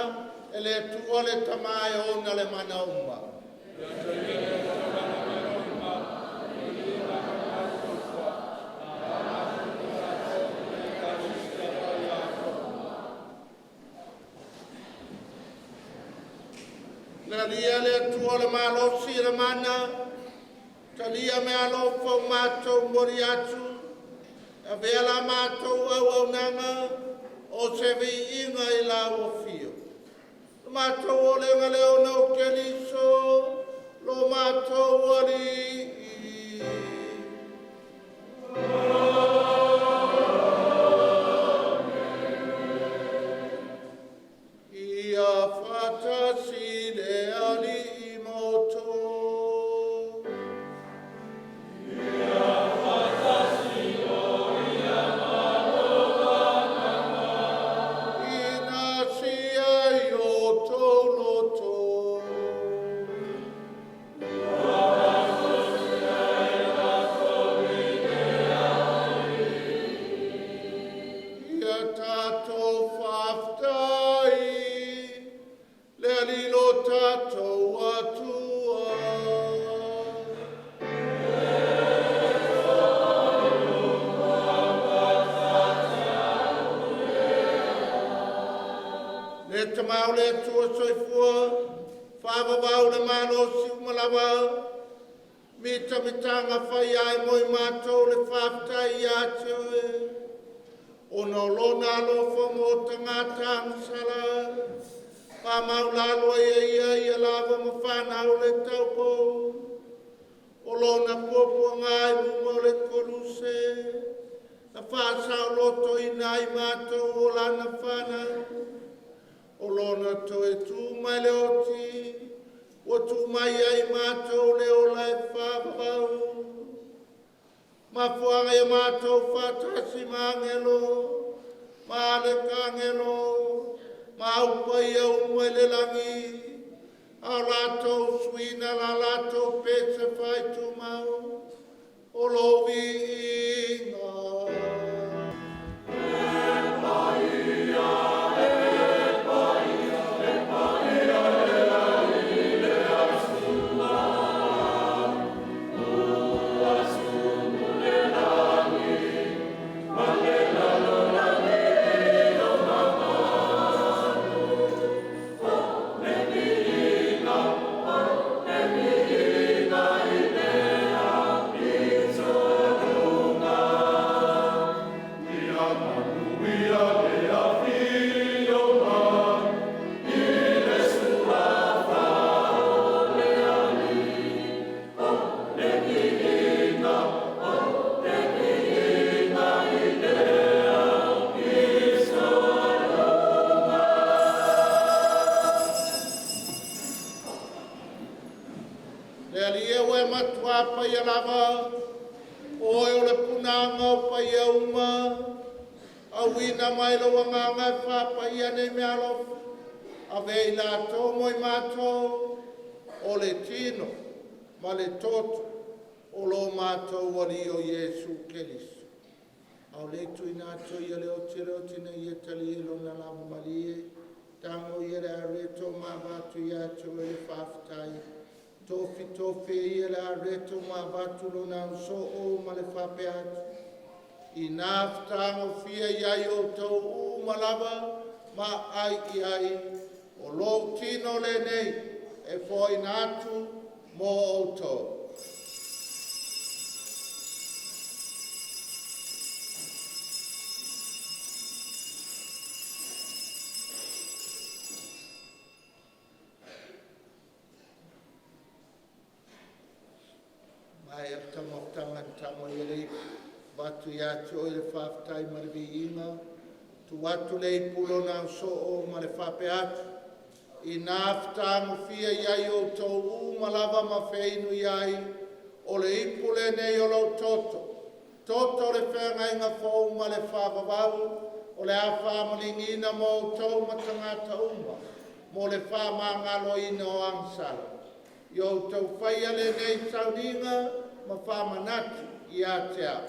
e le Atua le Tama e ona le mana uma. Le Alii le Atua le malosi le mana, talia me alofa o mātou mori atu, avea la mātou au au nanga, o se vi inga i la ua fio. Lo mātou o le leo no keliso, lo mātou ali Ia whatasi le ali i moto. Ina sia i o tō loto. Ia tātou whaftai, le alilo tātou atua. Le tamau le atua soifua, whaavavau le malosi umalawa, mita mitanga whai ai moi mātou le whaftai ia te oe. O no lona alofa mo tangata angsala, wha maulalo ia ia ia lava ma whanau le taupo. O lona puapua ngai lunga o le koluse, na whasao loto i nai mātou o lana whanau. O lona toe tū mai le oti, ua tū mai ai mātou le ola e whāwhau. Mafuanga ia mātou whātasi ma angelo, ma le kangelo, ma upa ia umai le langi, a lātou suina la lātou pese whai tūmau, o lo viinga. Le ali e ue matua pai lava, o e o le punanga o pai e uma, au ina mai lo wanganga e wha pai ane me alofa, a ve i lātou moi mātou, o le tino, ma le toto, o lo mātou ali o Iesu Keriso. Au le tu ina atu ia le oti le oti na ia tali e lona lava malie, tango ia le areto ma vatu ia atu e le whaftai. Tofi tofi ia le areto ma vatu lona uso o ma le whape atu. I nā whataango fia ia i o tau u malava ma ai i ai, o lou tino le nei e foina atu mo outou. Mai a tamafutanga ni tamo i le ipu, vatu ia te oe le whaftai ma le viinga, tu atu le ipu lona soo ma le whape atu, i nā whataango fia ia i o tau u malava ma wheinu iai, o le ipu le nei o lau toto, toto le whengainga fōu ma le whawawau, o le a whamalingina mo o tau matangata uma, mo le whamangalo ina o angsala. I o tau whaia le nei sauninga ma whamanatu i a te au.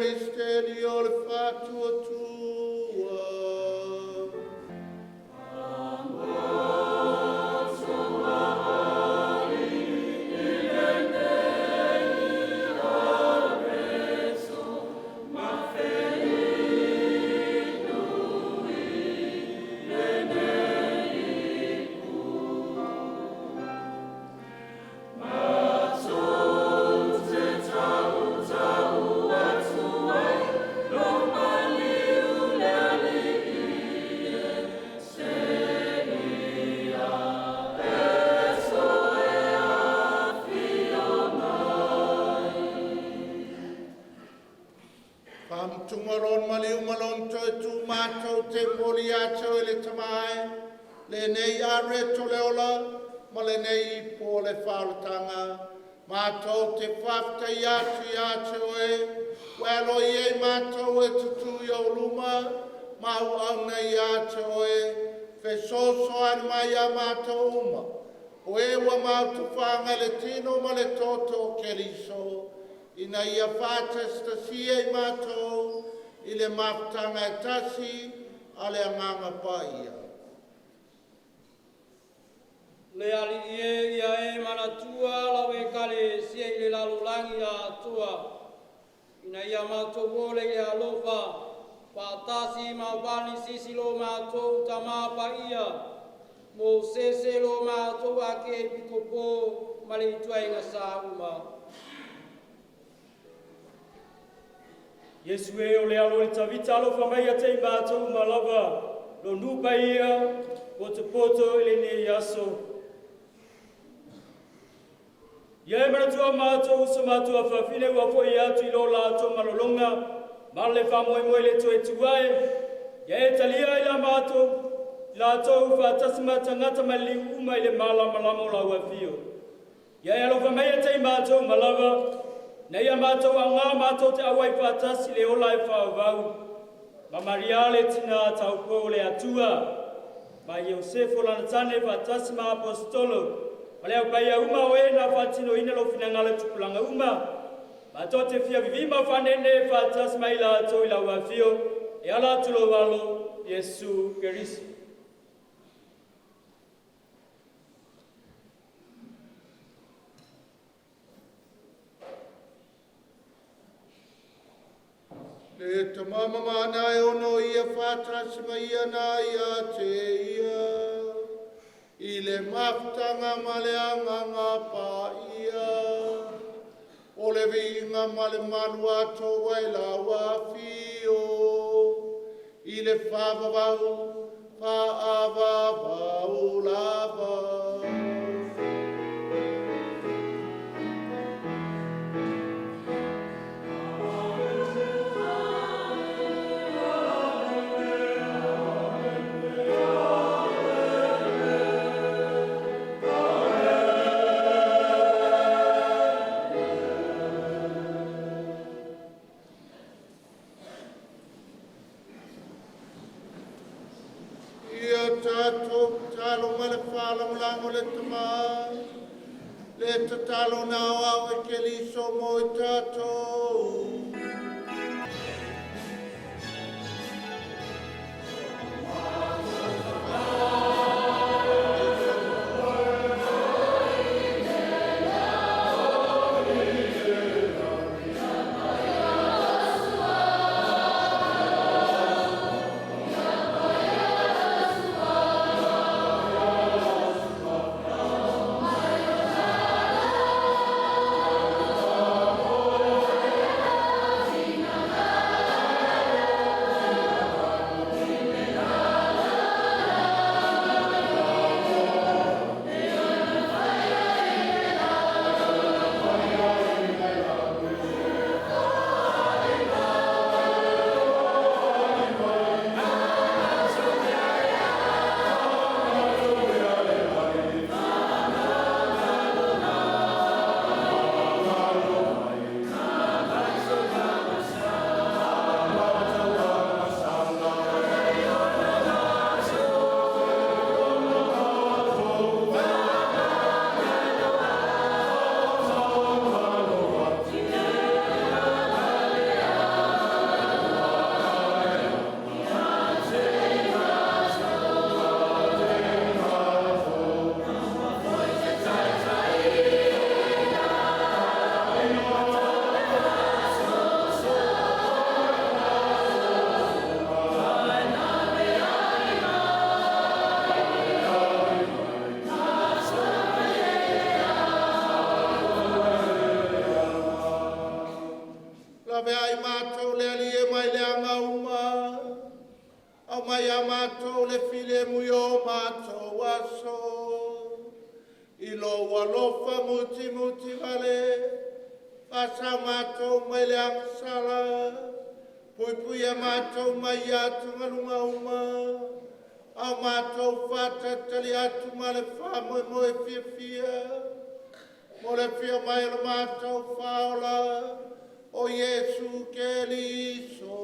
misiteli o le faatuatua. Faamatuga lona maliu ma lona toe tu matou te momoli ia te oe le Tama e, lenei areto le ola ma lenei ipu o le faaolataga. Matou te faafetaia atu ia te oe, ua e aloaia ai matou e tutū i ou luma ma auauna ia te oe, fesoasoani mai ia matou uma, o e ua mautufaga i le tino ma le toto o Keriso, ina ia faatasitasia i matou i le mafutaga e tasi a le Agaga Paia. Le alii e ia e manatua lau ekalesia i le lalolagi atoa, ina ia matou ole i le alofa, faatasi ma sisi lo matou Tama Paia, Mosese lo matou ake epikopo ma le ituaiga sa uma. Iesu e o le alo o le Tavita alofa mai ia te i matou uma lava, lo nupa ia, poto poto i lenei aso. Ia e manatua matou uso matua fafine ua fo'i atu i lo latou malologa, ma le faamoemoe le toe tuae, ia e talia i la matou, latou faatasi ma tagata maliu uma i le malamalama o lau afio. Ia e alofa mai ia te i matou uma lava, na ia matou augā matou te auai faatasi le ola e faavavau, ma Maria le tina taupou o le Atua, ma Iosefo lana tane faatasi ma aposetolo, ma le aupaia uma o e na faatinoina lou finagalo i tupulaga uma, matou te fia vivi ma faaneenee faatasi ma i latou i lau afio, e ala atu lou alo, Iesu Keriso. Le tamamamana e ono ia faatasi ma ia na ia te ia, i le mafutaga ma le agaga paia, o le viiga ma le malu atoa i lau afio, i le faavavau, faavavau lava. Ia tatou tatalo ma le faalagolago le Tama, le tatalo na aoao e Keriso mo i tatou. Aumai ia matou le filemu i o matou aso. I lou alofa mutimuti vale, faasao matou mai le agasala, puipuia matou mai atugaluga uma, a o matou faatalitali atu ma le faamoemoe fiafia, mo le afio mai o le matou Faaola, o Iesu Keriso.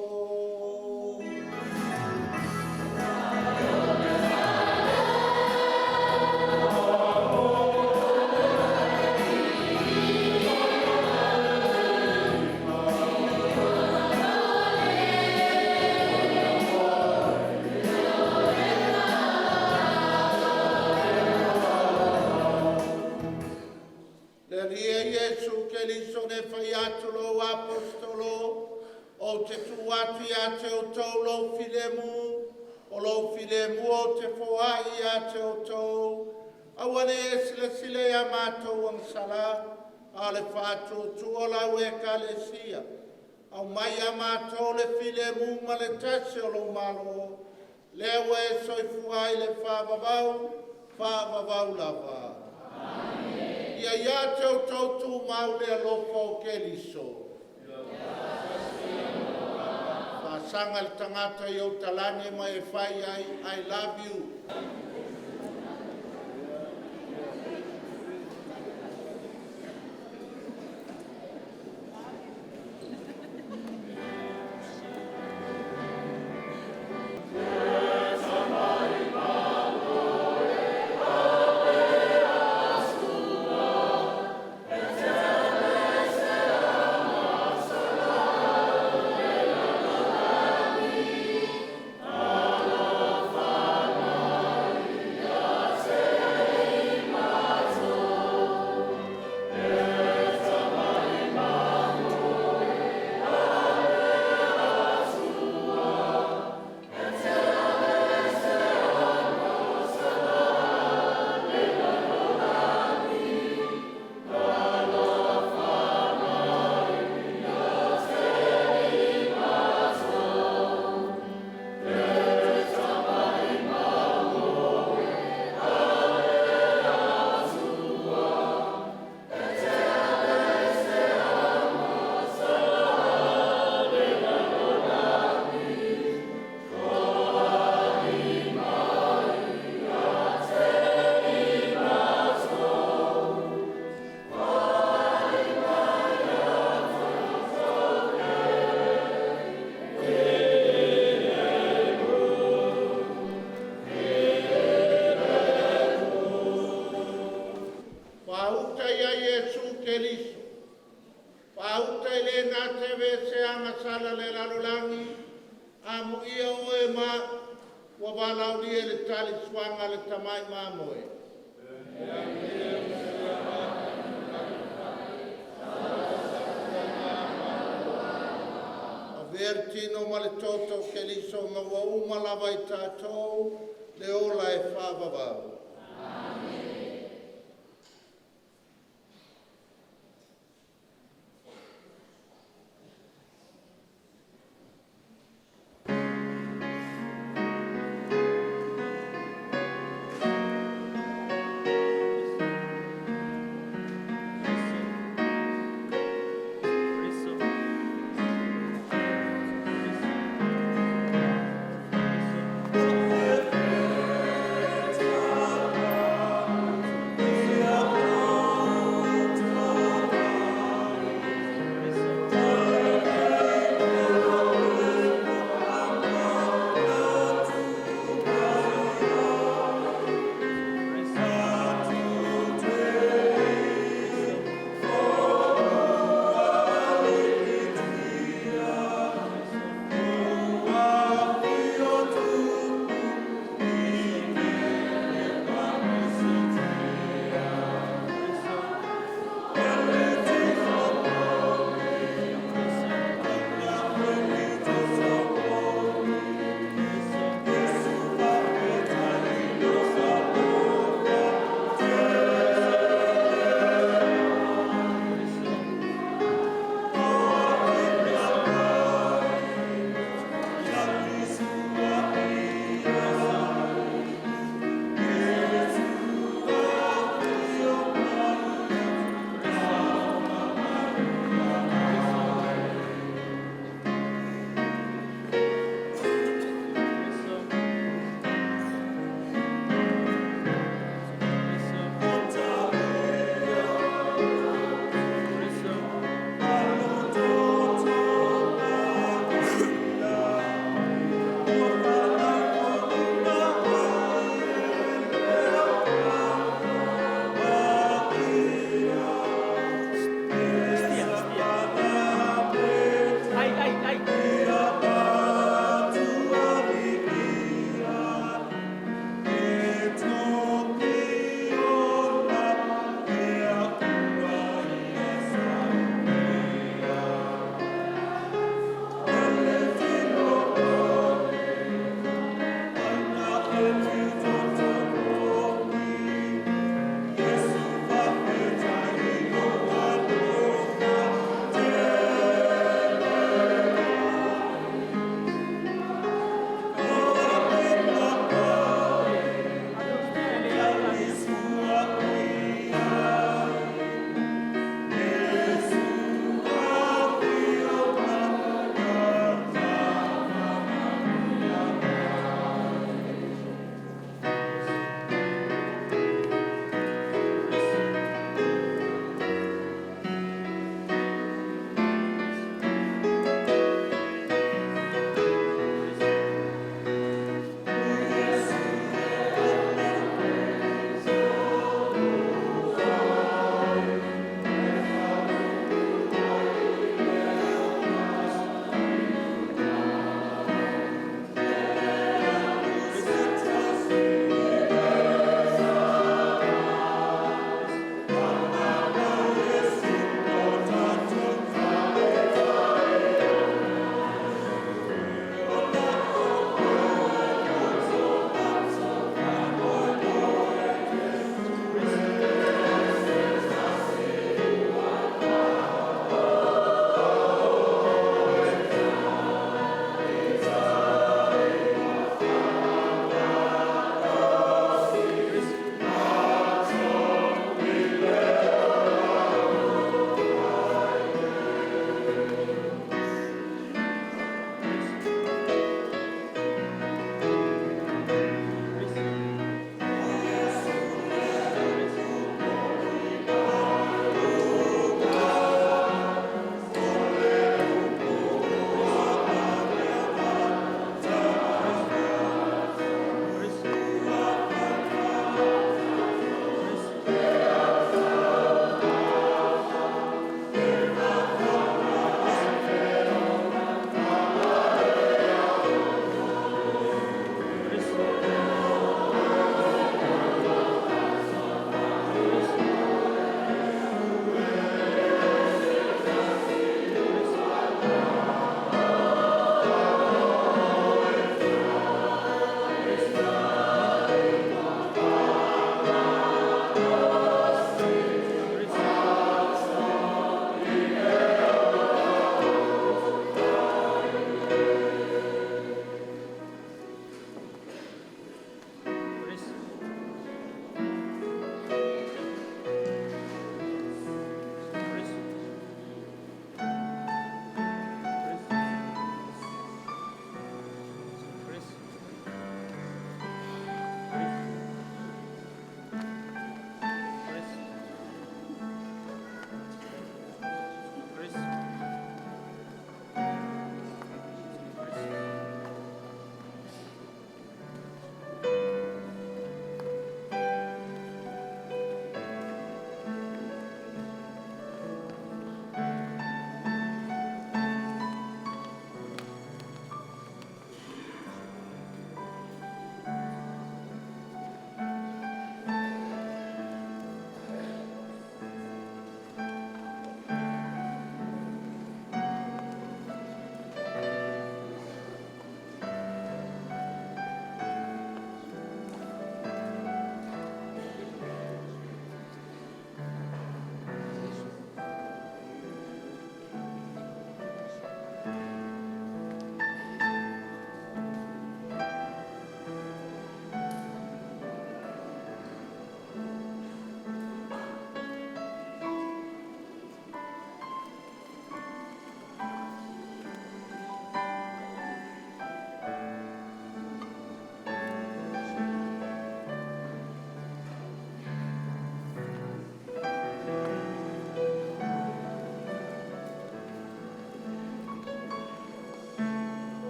Le Alii e Iesu Keriso na e fai atu i lou Aposetolo, ou te tuu atu ia te outou lou filemu, o lou filemu ou te foai ia te outou. Aua ne i e silasila i a matou agasala, a o le faatuatua o lau Ekalesia. Aumai ia matou le filemu ma le tasi o lou Malo, lea ua e soifua ai i le faavavau, faavavau lava. Amene. Ia ia te outou tumau le alofa o Keriso. Faasaga i le tagata i ou talane ma e fai ai, I love you. Faauta ia Iesu Keriso, faauta i le na te aveesea agasala a le lalolagi, amuia oe ma ua valaaulia i le talisuaga a le Tamai Mamoe. Avea le tino ma le toto o Keriso ma ua uma lava i tatou le ola e faavavau.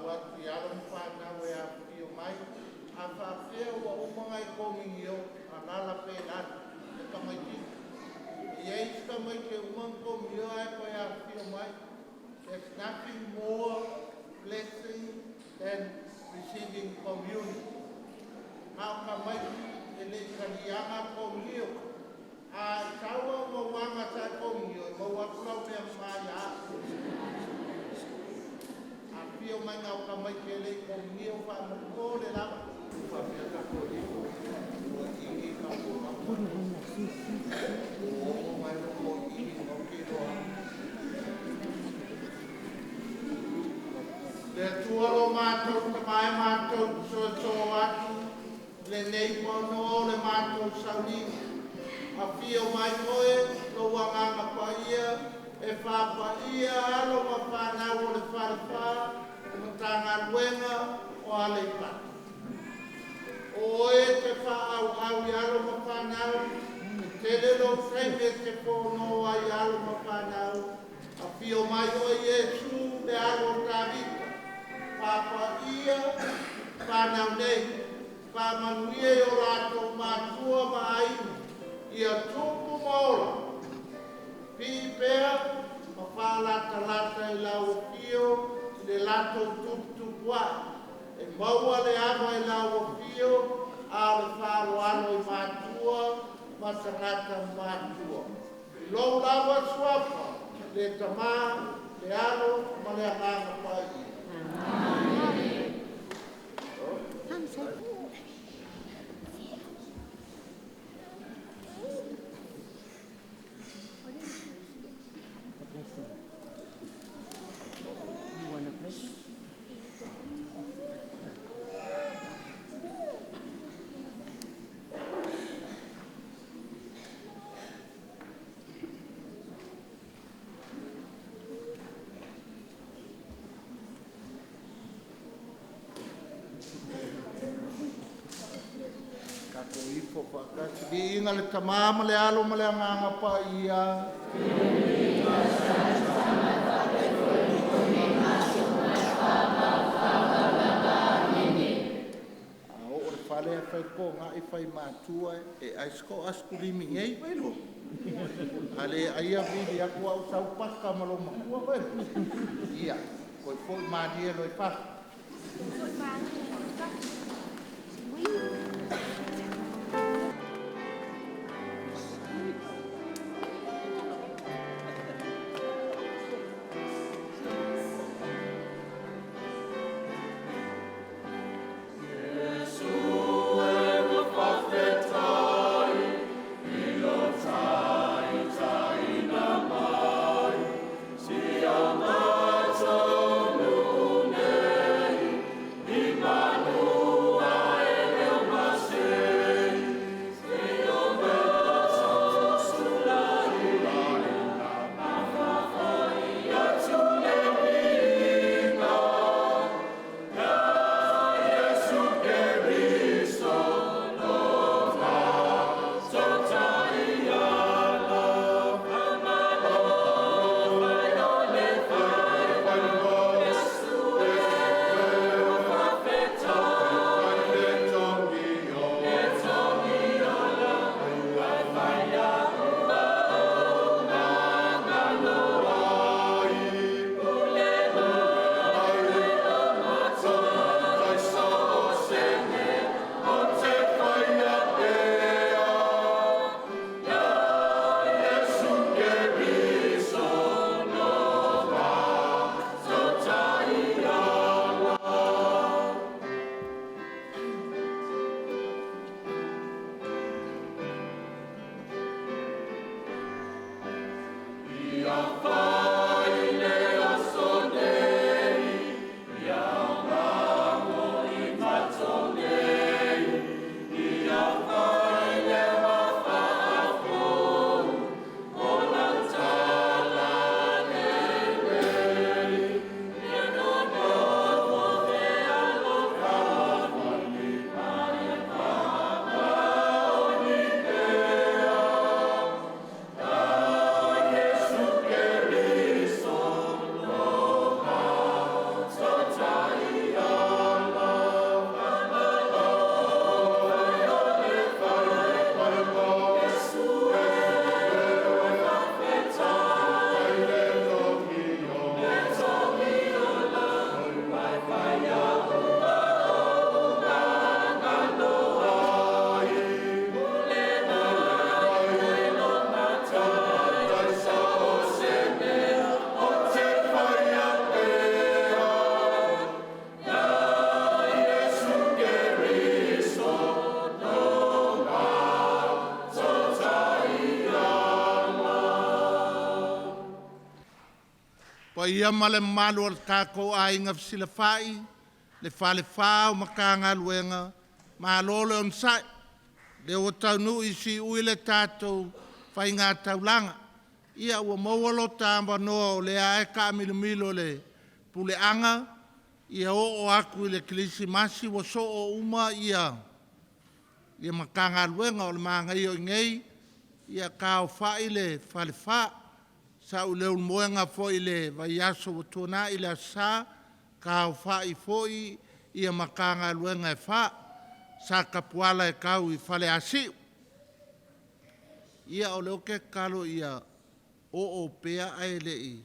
Fa'au atu i alo ma fanau e afifio mai, a faapea ua uma ona e komunio, alaala pea i lalo le tamaitiiti. E i ai isi tamaiti e uma ona komunio ae toe afifio mai. There's nothing more blessing than receiving communion. A o tamaiti e le i taliaina le komunio. A e sau au mauaga sa e komunio, e maua atu lau mea mama ia au. Afifio mai o tamaiti e le i komunio faamolemole lava. Faapea tatou ifo ua igi tatou mata. Ua ono mai lo igi no ke loa. Le Atua lo matou Tamā e matou te soso atu lenei pono o le matou sauliga. Afio mai oe lou Agaga Paia e faapaia alo ma fanau o le Falefa o Matagaluega o Aleipata. O oe e te faaauau i alo ma fanau, e tele lou taimi e te fono ai alo ma fanau. Afio mai oe Iesu le alo o Tavita, faapaia fanau nei, faamanuia i o latou matua ma aiga, ia tupu ma ola. Pii pea ma faalatalata i lau afio i le latou tuputupu ae. E maua le ava i lau afio a o le faaaloalo i matua ma tagata matutua. I lou lava suafa, le Tamā, le Alo ma le Agaga Paia. Amen. You want a blessing? Tatou ifo faatasi. Viiga le Tamā ma le Alo ma le Agaga Paia. A oo i le fale ae fai le togai fai matua e ai se aisikulimi nei vai loa. A le aia vili atu au sau paka ma lou matua vai loa. Ia, toe foi malie loa i fafo. Paia ma le mamalu o le tatou aiga fesilafai, le Falefa o Matagaluega, malo le onosai. O lea ua taunuu i siui le tatou faigataulaga. Ia ua maua lota avanoa o lea lava e taamilomilo i le puleaga, ia oo atu i le Kerisimasi ua soo uma Matagaluega. O le manaia o i inei, ia taaofai le Falefa. Sa ou i Leulumoega foi i le vaiaso ua tuanai i le Aso Sa, taaofai foi Matagaluega e fa. Sa tapuala e tau i Faleasiu. Ia o lea ou te tatalo ia oo pea ae le i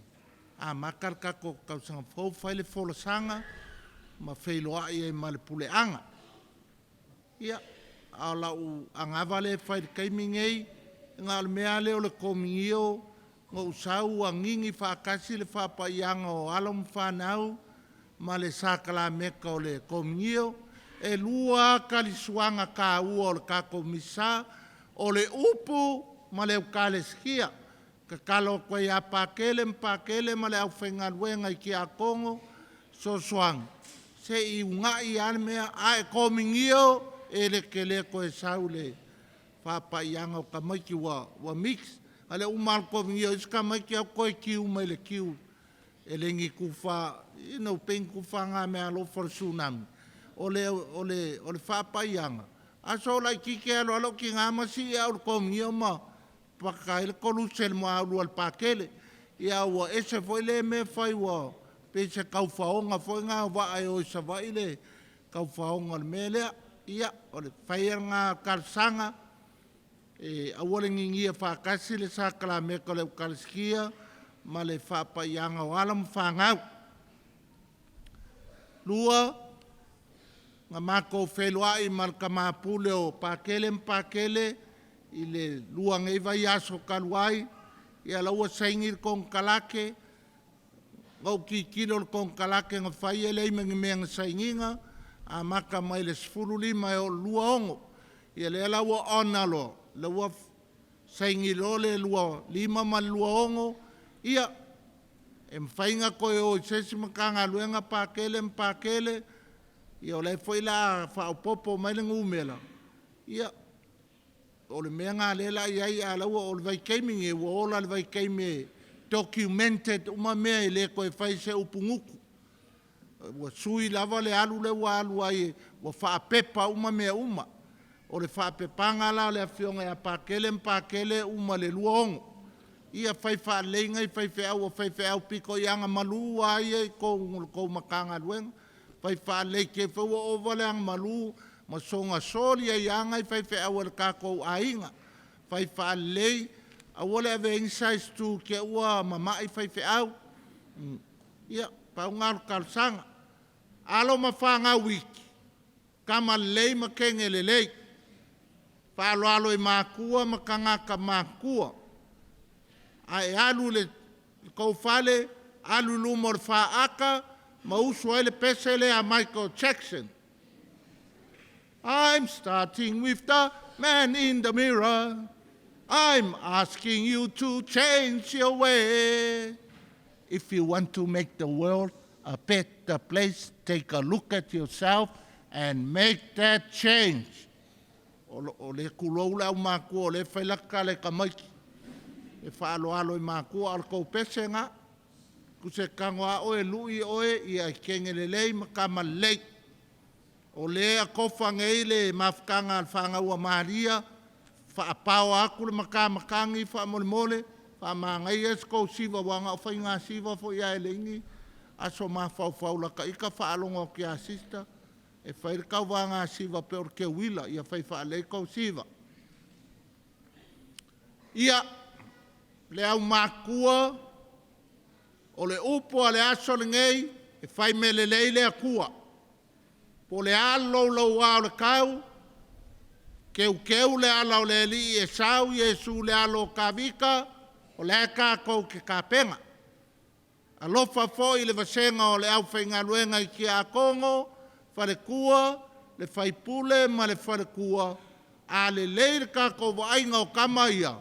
amata le tatou tausaga fou, fai le folasaga ma feiloai ai ma le puleaga. Ia, a o lau anava lea e fai i le taimi lenei, na o le mea lava lea o le komunio, na ou sau ua nini faatasi le faapaiaga o alo ma fanau ma le sakalameta o le Komunio. E lua lava talisuaga taua o le tatou Misa, o le upu ma le Ekalesia. E tatalo atu ai ia Pakele ma Pakele ma le aufaigaluega i Tiakono Fesoasoani, se i uunai lava le mea, a e komunio, e te le toe sau i le faapaiaga o tamaiti ua mix. A o le uma lava o le komunio a isi tamaiti o atu toe queue mai le queue e le ni tufa, pei ni tufa meaalofa o le Tsunami. O le faapaiaga, a so laitiiti e alu lava lou tina ma sii au i le komunio ma paka ai le koluse i le moaulu a le Pakele. Ia ua ese foi lea mea e fai ua pei se taufaoga foi lena o vaa e o i Savaii le taufaoga o le mea lea. Ia, o le fai lena o le talosaga, e aua le ninia faatasi le sakalameta o le Ekalesia ma le faapaiaga o alo ma fanau. Lua, na matou feiloai ma le tama pule o Pakele ma Pakele i le lua nei vaiaso talu ai, ia la ua saini le konekarate. Na ou tilotilo i le konekarate na fai e leai ma ni mea na saini ina, amata mai le 15 e oo i le 26. Ia lea la ua honour loa, la ua saini loa le 25 ma le 26, ia, e mafai ona toe o i se isi Matagaluega Pakele ma Pakele, ia o la foi o le a faaopoopo mai le numera, ia, o le mea lena o lea o le a i ai, a o la e ua… O le vaitaimi lenei, ua ola i le vaitaimi e documented uma mea e le toe fai se upu gutu. Ua sui lava le alu lea ua alu ai ua faapepa uma mea uma. O le faapepaga la a le Afioga ia Pakele ma Pakele uma i le 26. Ia fai faalelei nai faifeau, o faifeau pito i agamalu lava ia e i totonu o le tou Matagaluega. Fai faalelei te i foi ua ova le agamalu ma soona soli ai lava nai faifeau a le tatou aiga. Fai faalelei, aua le avea ai ni size 2 i te i ua mamai faifeau. Ia, pau lena o le talosaga. Alo ma fanau iki, tama lelei ma teine lelei, faaaloalo i matua ma tagata matutua. A e alu i le tou fale, alu i luma o le faata ma usu ai le pese lea a Michael Jackson. I'm starting with the man in the mirror. I'm asking you to change your way. If you want to make the world a better place, take a look at yourself and make that change. O le tulou le aumatua o lea e fai lata tala i tamaiti e faaaloalo i matua, a o le tou pese lena. Tusa e tago lava oe e lui oe, ia e teine lelei ma tama lelei. O lea e atofa nei le mafutaga a le fanau a Maria, faapaoa atu le matamatagi faamolemole, faamanaia se tou siva aua na o faiga siva foi lava e leai ni aso mafaufau lata ita faalogo atu ia sister e fai le tauvaga siva e pei o le teuila. Ia fai faalelei tou siva. Ia, le aumatutua, o le upu a le aso lenei, e fai mea lelei le Atua. Po o le a le louloua o le tau, teuteu le ala o le Alii e sau Iesu le Alo o Tavita, o la e tatou te tapena. Alofa foi i le vasega o le aufaigaluega i Tiakono, faletua, le faipule ma le faletua, a lelei le tatou vaaiga o tama ia,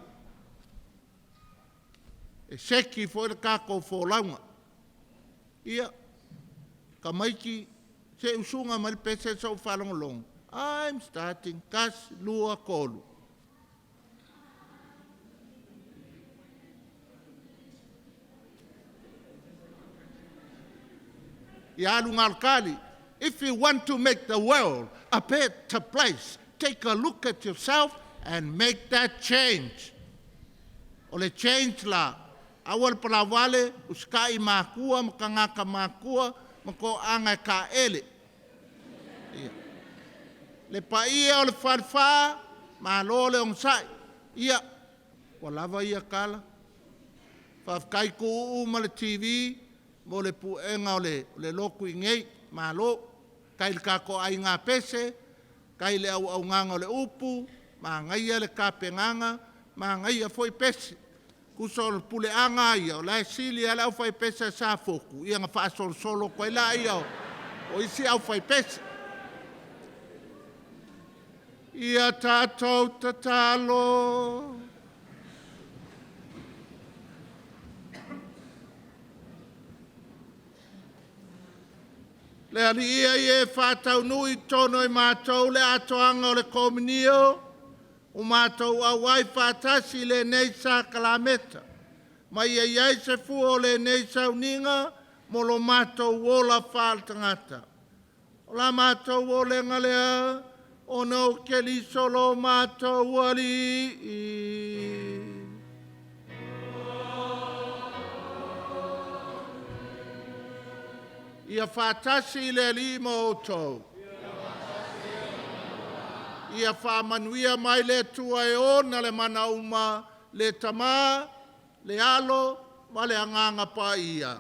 e seki foi le tatou folauga. Ia, tamaiti, se usuga mai le pese sa ou faalogologo. I'm starting, tasi, lua, tolu. Ia alu na o le tali. If you want to make the world a better place, take a look at yourself and make that change. O le change la, aua le palavale, usitai i matua ma tagata matua ma toaga e taele. Ia. Le paia o le falefa, malo le onosai. Ia, ua lava ia tala. Faafetai Tuuu ma le TV mo le puega o le lotu i inei. Malo. Faafetai i le tatou aiga Pese, faafetai i le auaunaga o le upu, manaia le tapenaga, manaia foi pese. Tusa o le puleaga lava ia, o la e sili lava le aufaipese a Safotu ia ona faasolosolo atu ai lea o isi aufaipese. Ia tatou tatalo. Le Alii ia ia e faataunuu i totonu o i matou le atoaga o le Komunio, ua matou auai faatasi i lenei sakalameta, ma ia i ai se fua o lenei sauniga mo lo matou ola faaletagata. O la matou olega lea, ona o Keriso lo matou Alii. Ia faatasi le Alii ma outou. Ia faamanuia mai le Atua e ona le mana uma, le Tama, le Alo ma le Agaga Paia.